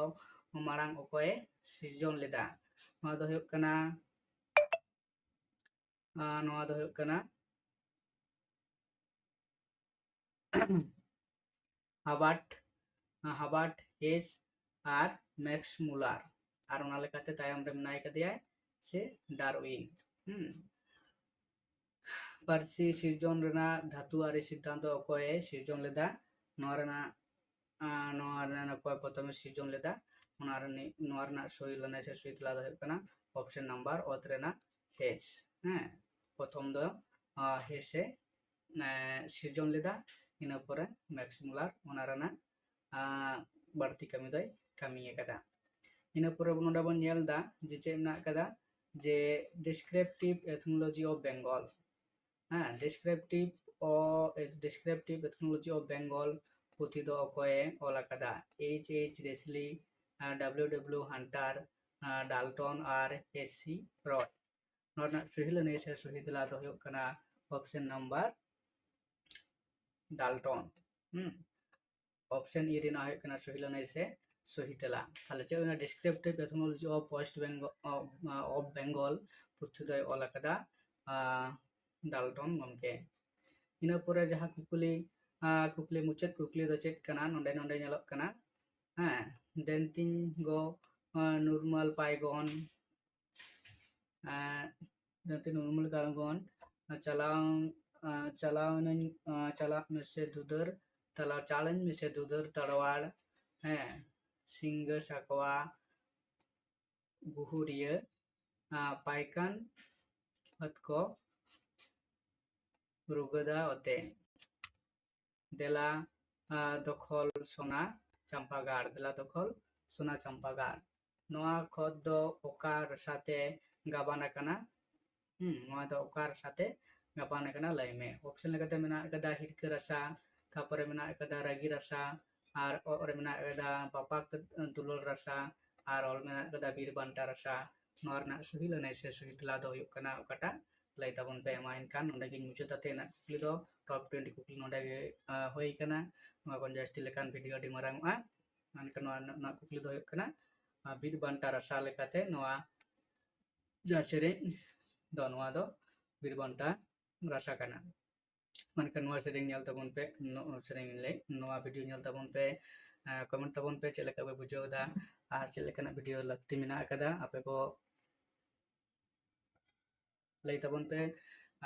ᱢᱟᱲᱟᱝ ᱚᱠᱚᱭᱮ ᱥᱤᱨᱡᱚᱱ ᱞᱮᱫᱟ? ᱱᱚᱣᱟ ᱫᱚ ᱦᱩᱭᱩᱜ ᱠᱟᱱᱟ, ᱟᱸ, ᱱᱚᱣᱟ ᱫᱚ ᱦᱩᱭᱩᱜ ᱠᱟᱱᱟ ᱦᱟᱵᱟᱨᱴ, ᱦᱟᱵᱟᱨᱴ, ᱦᱮᱥ ᱟᱨ ᱢᱮᱠᱥ ᱢᱩᱞᱟᱨ᱾ ᱟᱨ ᱚᱱᱟ ᱞᱮᱠᱟᱛᱮ ᱛᱟᱭᱚᱢ ᱨᱮ ᱢᱮᱱᱟᱭ ᱠᱟᱫᱮᱭᱟᱭ ᱥᱮ ᱰᱟᱨᱣᱤᱱ᱾ ᱦᱩᱸ᱾ ᱯᱟᱹᱨᱥᱤ ᱥᱤᱨᱡᱚᱱ ᱨᱮᱱᱟᱜ ᱫᱷᱟᱹᱛᱩ ᱟᱹᱨᱤ ᱥᱤᱫᱽᱫᱷᱟᱱᱛᱚ ᱚᱠᱚᱭᱮ ᱥᱤᱨᱡᱚᱱ ᱞᱮᱫᱟ? ᱱᱚᱣᱟ ᱨᱮᱱᱟᱜ, ᱟᱸ, ᱱᱚᱣᱟ ᱨᱮᱱᱟᱜ ᱚᱠᱚᱭ ᱯᱨᱚᱛᱷᱚᱢᱮ ᱥᱤᱨᱡᱚᱱ ᱞᱮᱫᱟ? ᱚᱱᱟ ᱨᱤᱱᱤᱡ, ᱱᱚᱣᱟ ᱨᱮᱱᱟᱜ ᱥᱩᱭ ᱞᱟᱹᱱᱟᱹᱭ ᱥᱮ ᱥᱩᱭ ᱛᱮᱞᱟ ᱫᱚ ᱦᱩᱭᱩᱜ ᱠᱟᱱᱟ option number ᱚᱛ ᱨᱮᱱᱟᱜ ᱦᱮᱥ᱾ ᱦᱮᱸ, ᱯᱨᱚᱛᱷᱚᱢ ᱫᱚ, ᱟᱸ, ᱦᱮᱥᱮ, ᱮᱸ, ᱥᱤᱨᱡᱚᱱ ᱞᱮᱫᱟ, ᱤᱱᱟᱹ ᱯᱚᱨᱮ ᱢᱮᱠᱥ ᱢᱩᱞᱟᱨ ᱚᱱᱟ ᱨᱮᱱᱟᱜ, ᱟᱸ, ᱵᱟᱹᱲᱛᱤ ᱠᱟᱹᱢᱤ ᱫᱚᱭ ᱠᱟᱹᱢᱤ ᱟᱠᱟᱫᱟ᱾ ᱤᱱᱟᱹ ᱯᱚᱨᱮ ᱱᱚᱰᱮ ᱵᱚᱱ ᱧᱮᱞ ᱮᱫᱟ ᱡᱮ ᱪᱮᱫ ᱢᱮᱱᱟᱜ ᱟᱠᱟᱫᱟ, ᱡᱮ Descriptive Ethnology of Bengal, ᱦᱮᱸ, Descriptive o-, Descriptive Ethnology of Bengal ᱯᱩᱛᱷᱤ ᱫᱚ ᱚᱠᱚᱭᱮ ᱚᱞ ᱟᱠᱟᱫᱟ? H H Risley, ᱟᱸ, W W Hunter, ᱟᱸ, Dalton ᱟᱨ H C Roy᱾ ᱱᱚᱣᱟ ᱨᱮᱱᱟᱜ ᱥᱚᱦᱤ ᱞᱟᱹᱱᱟᱹᱭ ᱥᱮ ᱥᱚᱦᱤ ᱛᱮᱞᱟ ᱫᱚ ᱦᱩᱭᱩᱜ ᱠᱟᱱᱟ option number Dalton᱾ ᱦᱩᱸ, option E ᱨᱮᱱᱟᱜ ᱦᱩᱭᱩᱜ ᱠᱟᱱᱟ ᱥᱚᱦᱤ ᱞᱟᱹᱱᱟᱹᱭ ᱥᱮ ᱥᱚᱦᱤ ᱛᱮᱞᱟ᱾ ᱛᱟᱦᱞᱮ ᱪᱮᱫ ᱦᱩᱭᱱᱟ? Descriptive Etymology of West Bengal, of, of Bengal ᱯᱩᱛᱷᱤ ᱫᱚᱭ ᱚᱞ ᱟᱠᱟᱫᱟ ᱰᱟᱞᱴᱚᱱ ᱜᱚᱢᱠᱮ᱾ ᱤᱱᱟᱹ ᱯᱚᱨᱮ ᱡᱟᱦᱟᱸ ᱠᱩᱠᱞᱤ, ᱠᱩᱠᱞᱤ, ᱢᱩᱪᱟᱹᱫ ᱠᱩᱠᱞᱤ ᱫᱚ ᱪᱮᱫ ᱠᱟᱱᱟ? ᱱᱚᱰᱮ, ᱱᱚᱰᱮ ᱧᱮᱞᱚᱜ ᱠᱟᱱᱟ, ᱦᱮᱸ, ᱫᱮᱱᱛᱤᱧ ᱜᱚ ᱱᱩᱨᱢᱟᱞ ᱯᱟᱭᱜᱚᱱ, ᱫᱮᱱᱛᱤᱧ ᱱᱩᱨᱢᱟᱞ ᱯᱟᱭᱜᱚᱱ, ᱪᱟᱞᱟᱣ, ᱪᱟᱞᱟᱣ ᱮᱱᱟᱹᱧ, ᱪᱟᱞᱟᱜ ᱢᱮᱥᱮ ᱫᱩᱫᱟᱹᱨ ᱛᱟᱞᱟ, ᱪᱟᱞᱟᱹᱧ ᱢᱮᱥᱮ ᱫᱩᱫᱟᱹᱨ ᱛᱟᱲᱣᱟᱲ, ᱦᱮᱸ, ᱥᱤᱝᱜᱟᱹ ᱥᱟᱠᱣᱟ, ᱜᱩᱦᱩᱨᱤᱭᱟᱹ, ᱯᱟᱭᱠᱟᱱ ᱯᱷᱟᱹᱫ ᱠᱚ ᱨᱩᱜᱟᱹᱫᱟ ᱚᱛᱮ᱾ ᱫᱮᱞᱟ ᱫᱚᱠᱷᱚᱞ ᱥᱳᱱᱟ ᱪᱟᱢᱯᱟᱜᱟᱲ, ᱫᱮᱞᱟ ᱫᱚᱠᱷᱚᱞ ᱥᱳᱱᱟ ᱪᱟᱢᱯᱟᱜᱟᱲ᱾ ᱱᱚᱣᱟ ᱠᱷᱚᱛ ᱫᱚ ᱚᱠᱟ ᱨᱟᱥᱟᱛᱮ ᱜᱟᱵᱟᱱ ᱟᱠᱟᱱᱟ? ᱦᱩᱸ, ᱱᱚᱣᱟ ᱫᱚ ᱚᱠᱟ ᱨᱟᱥᱟᱛᱮ ᱜᱟᱵᱟᱱ ᱟᱠᱟᱱᱟ? ᱞᱟᱹᱭ ᱢᱮ᱾ ᱚᱯᱥᱮᱱ ᱞᱮᱠᱟᱛᱮ ᱢᱮᱱᱟᱜ ᱟᱠᱟᱫᱟ ᱦᱤᱨᱠᱟᱹ ᱨᱟᱥᱟ, ᱛᱟᱨᱯᱚᱨᱮ ᱢᱮᱱᱟᱜ ᱟᱠᱟᱫᱟ ᱨᱟᱹᱜᱤ ᱨᱟᱥᱟ, ᱟᱨ ᱚᱜ ᱨᱮ ᱢᱮᱱᱟᱜ ᱟᱠᱟᱫᱟ ᱵᱟᱯᱟᱠ ᱫᱩᱞᱟᱹᱲ ᱨᱟᱥᱟ, ᱟᱨ ᱚᱞ ᱢᱮᱱᱟᱜ ᱟᱠᱟᱫᱟ ᱵᱤᱨ ᱵᱟᱱᱴᱟ ᱨᱟᱥᱟ᱾ ᱱᱚᱣᱟ ᱨᱮᱱᱟᱜ ᱥᱚᱦᱤ ᱞᱟᱹᱱᱟᱹᱭ ᱥᱮ ᱥᱚᱦᱤ ᱛᱮᱞᱟ ᱫᱚ ᱦᱩᱭᱩᱜ ᱠᱟᱱᱟ ᱚᱠᱟᱴᱟᱜ? ᱞᱟᱹᱭ ᱛᱟᱵᱚᱱ ᱯᱮ᱾ ᱢᱟ ᱮᱱᱠᱷᱟᱱ ᱱᱚᱰᱮ ᱜᱤᱧ ᱢᱩᱪᱟᱹᱫᱟ ᱛᱮᱦᱮᱧᱟᱜ ᱠᱩᱠᱞᱤ ᱫᱚ᱾ Top twenty ᱠᱩᱠᱞᱤ ᱱᱚᱰᱮ ᱜᱮ ᱦᱩᱭ ᱟᱠᱟᱱᱟ᱾ ᱱᱚᱣᱟ ᱠᱷᱚᱱ ᱡᱟᱹᱥᱛᱤ ᱞᱮᱠᱷᱟᱱ video ᱟᱹᱰᱤ ᱢᱟᱨᱟᱝ ᱚᱜᱼᱟ᱾ ᱢᱮᱱᱠᱷᱟᱱ ᱱᱚᱣᱟ ᱨᱮᱱᱟᱜ ᱠᱩᱠᱞᱤ ᱫᱚ ᱦᱩᱭᱩᱜ ᱠᱟᱱᱟ, ᱵᱤᱨ ᱵᱟᱱᱴᱟ ᱨᱟᱥᱟ ᱞᱮᱠᱟᱛᱮ ᱱᱚᱣᱟ ᱡᱟᱦᱟᱸ ᱥᱮᱨᱮᱧ ᱫᱚ, ᱱᱚᱣᱟ ᱫᱚ ᱵᱤᱨ ᱵᱟᱱᱴᱟ ᱨᱟᱥᱟ ᱠᱟᱱᱟ᱾ ᱢᱮᱱᱠᱷᱟᱱ ᱱᱚᱣᱟ ᱥᱮᱨᱮᱧ ᱧᱮᱞ ᱛᱟᱵᱚᱱ ᱯᱮ, ᱱᱚ-, ᱥᱮᱨᱮᱧ ᱞᱟᱹᱭ, ᱱᱚᱣᱟ video ᱧᱮᱞ ᱛᱟᱵᱚᱱ ᱯᱮ, comment ᱛᱟᱵᱚᱱ ᱯᱮ ᱪᱮᱫ ᱞᱮᱠᱟ ᱯᱮ ᱵᱩᱡᱷᱟᱹᱣ ᱮᱫᱟ ᱟᱨ ᱪᱮᱫ ᱞᱮᱠᱟᱱᱟᱜ video ᱞᱟᱹᱠᱛᱤ ᱢᱮᱱᱟᱜ ᱟᱠᱟᱫᱟ, ᱟᱯᱮ ᱠᱚ ᱞᱟᱹᱭ ᱛᱟᱵᱚᱱ ᱯᱮ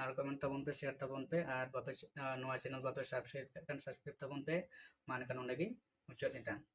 ᱟᱨ comment ᱛᱟᱵᱚᱱ ᱯᱮ, share ᱛᱟᱵᱚᱱ ᱯᱮ, ᱟᱨ ᱵᱟᱯᱮ, ᱱᱚᱣᱟ channel ᱵᱟᱯᱮ subscribe ᱠᱟᱜ ᱠᱷᱟᱱ subscribe ᱛᱟᱵᱚᱱ ᱯᱮ᱾ ᱢᱟ ᱮᱱᱠᱷᱟᱱ ᱱᱚᱰᱮ ᱜᱤᱧ ᱢᱩᱪᱟᱹᱫ ᱮᱫᱟ᱾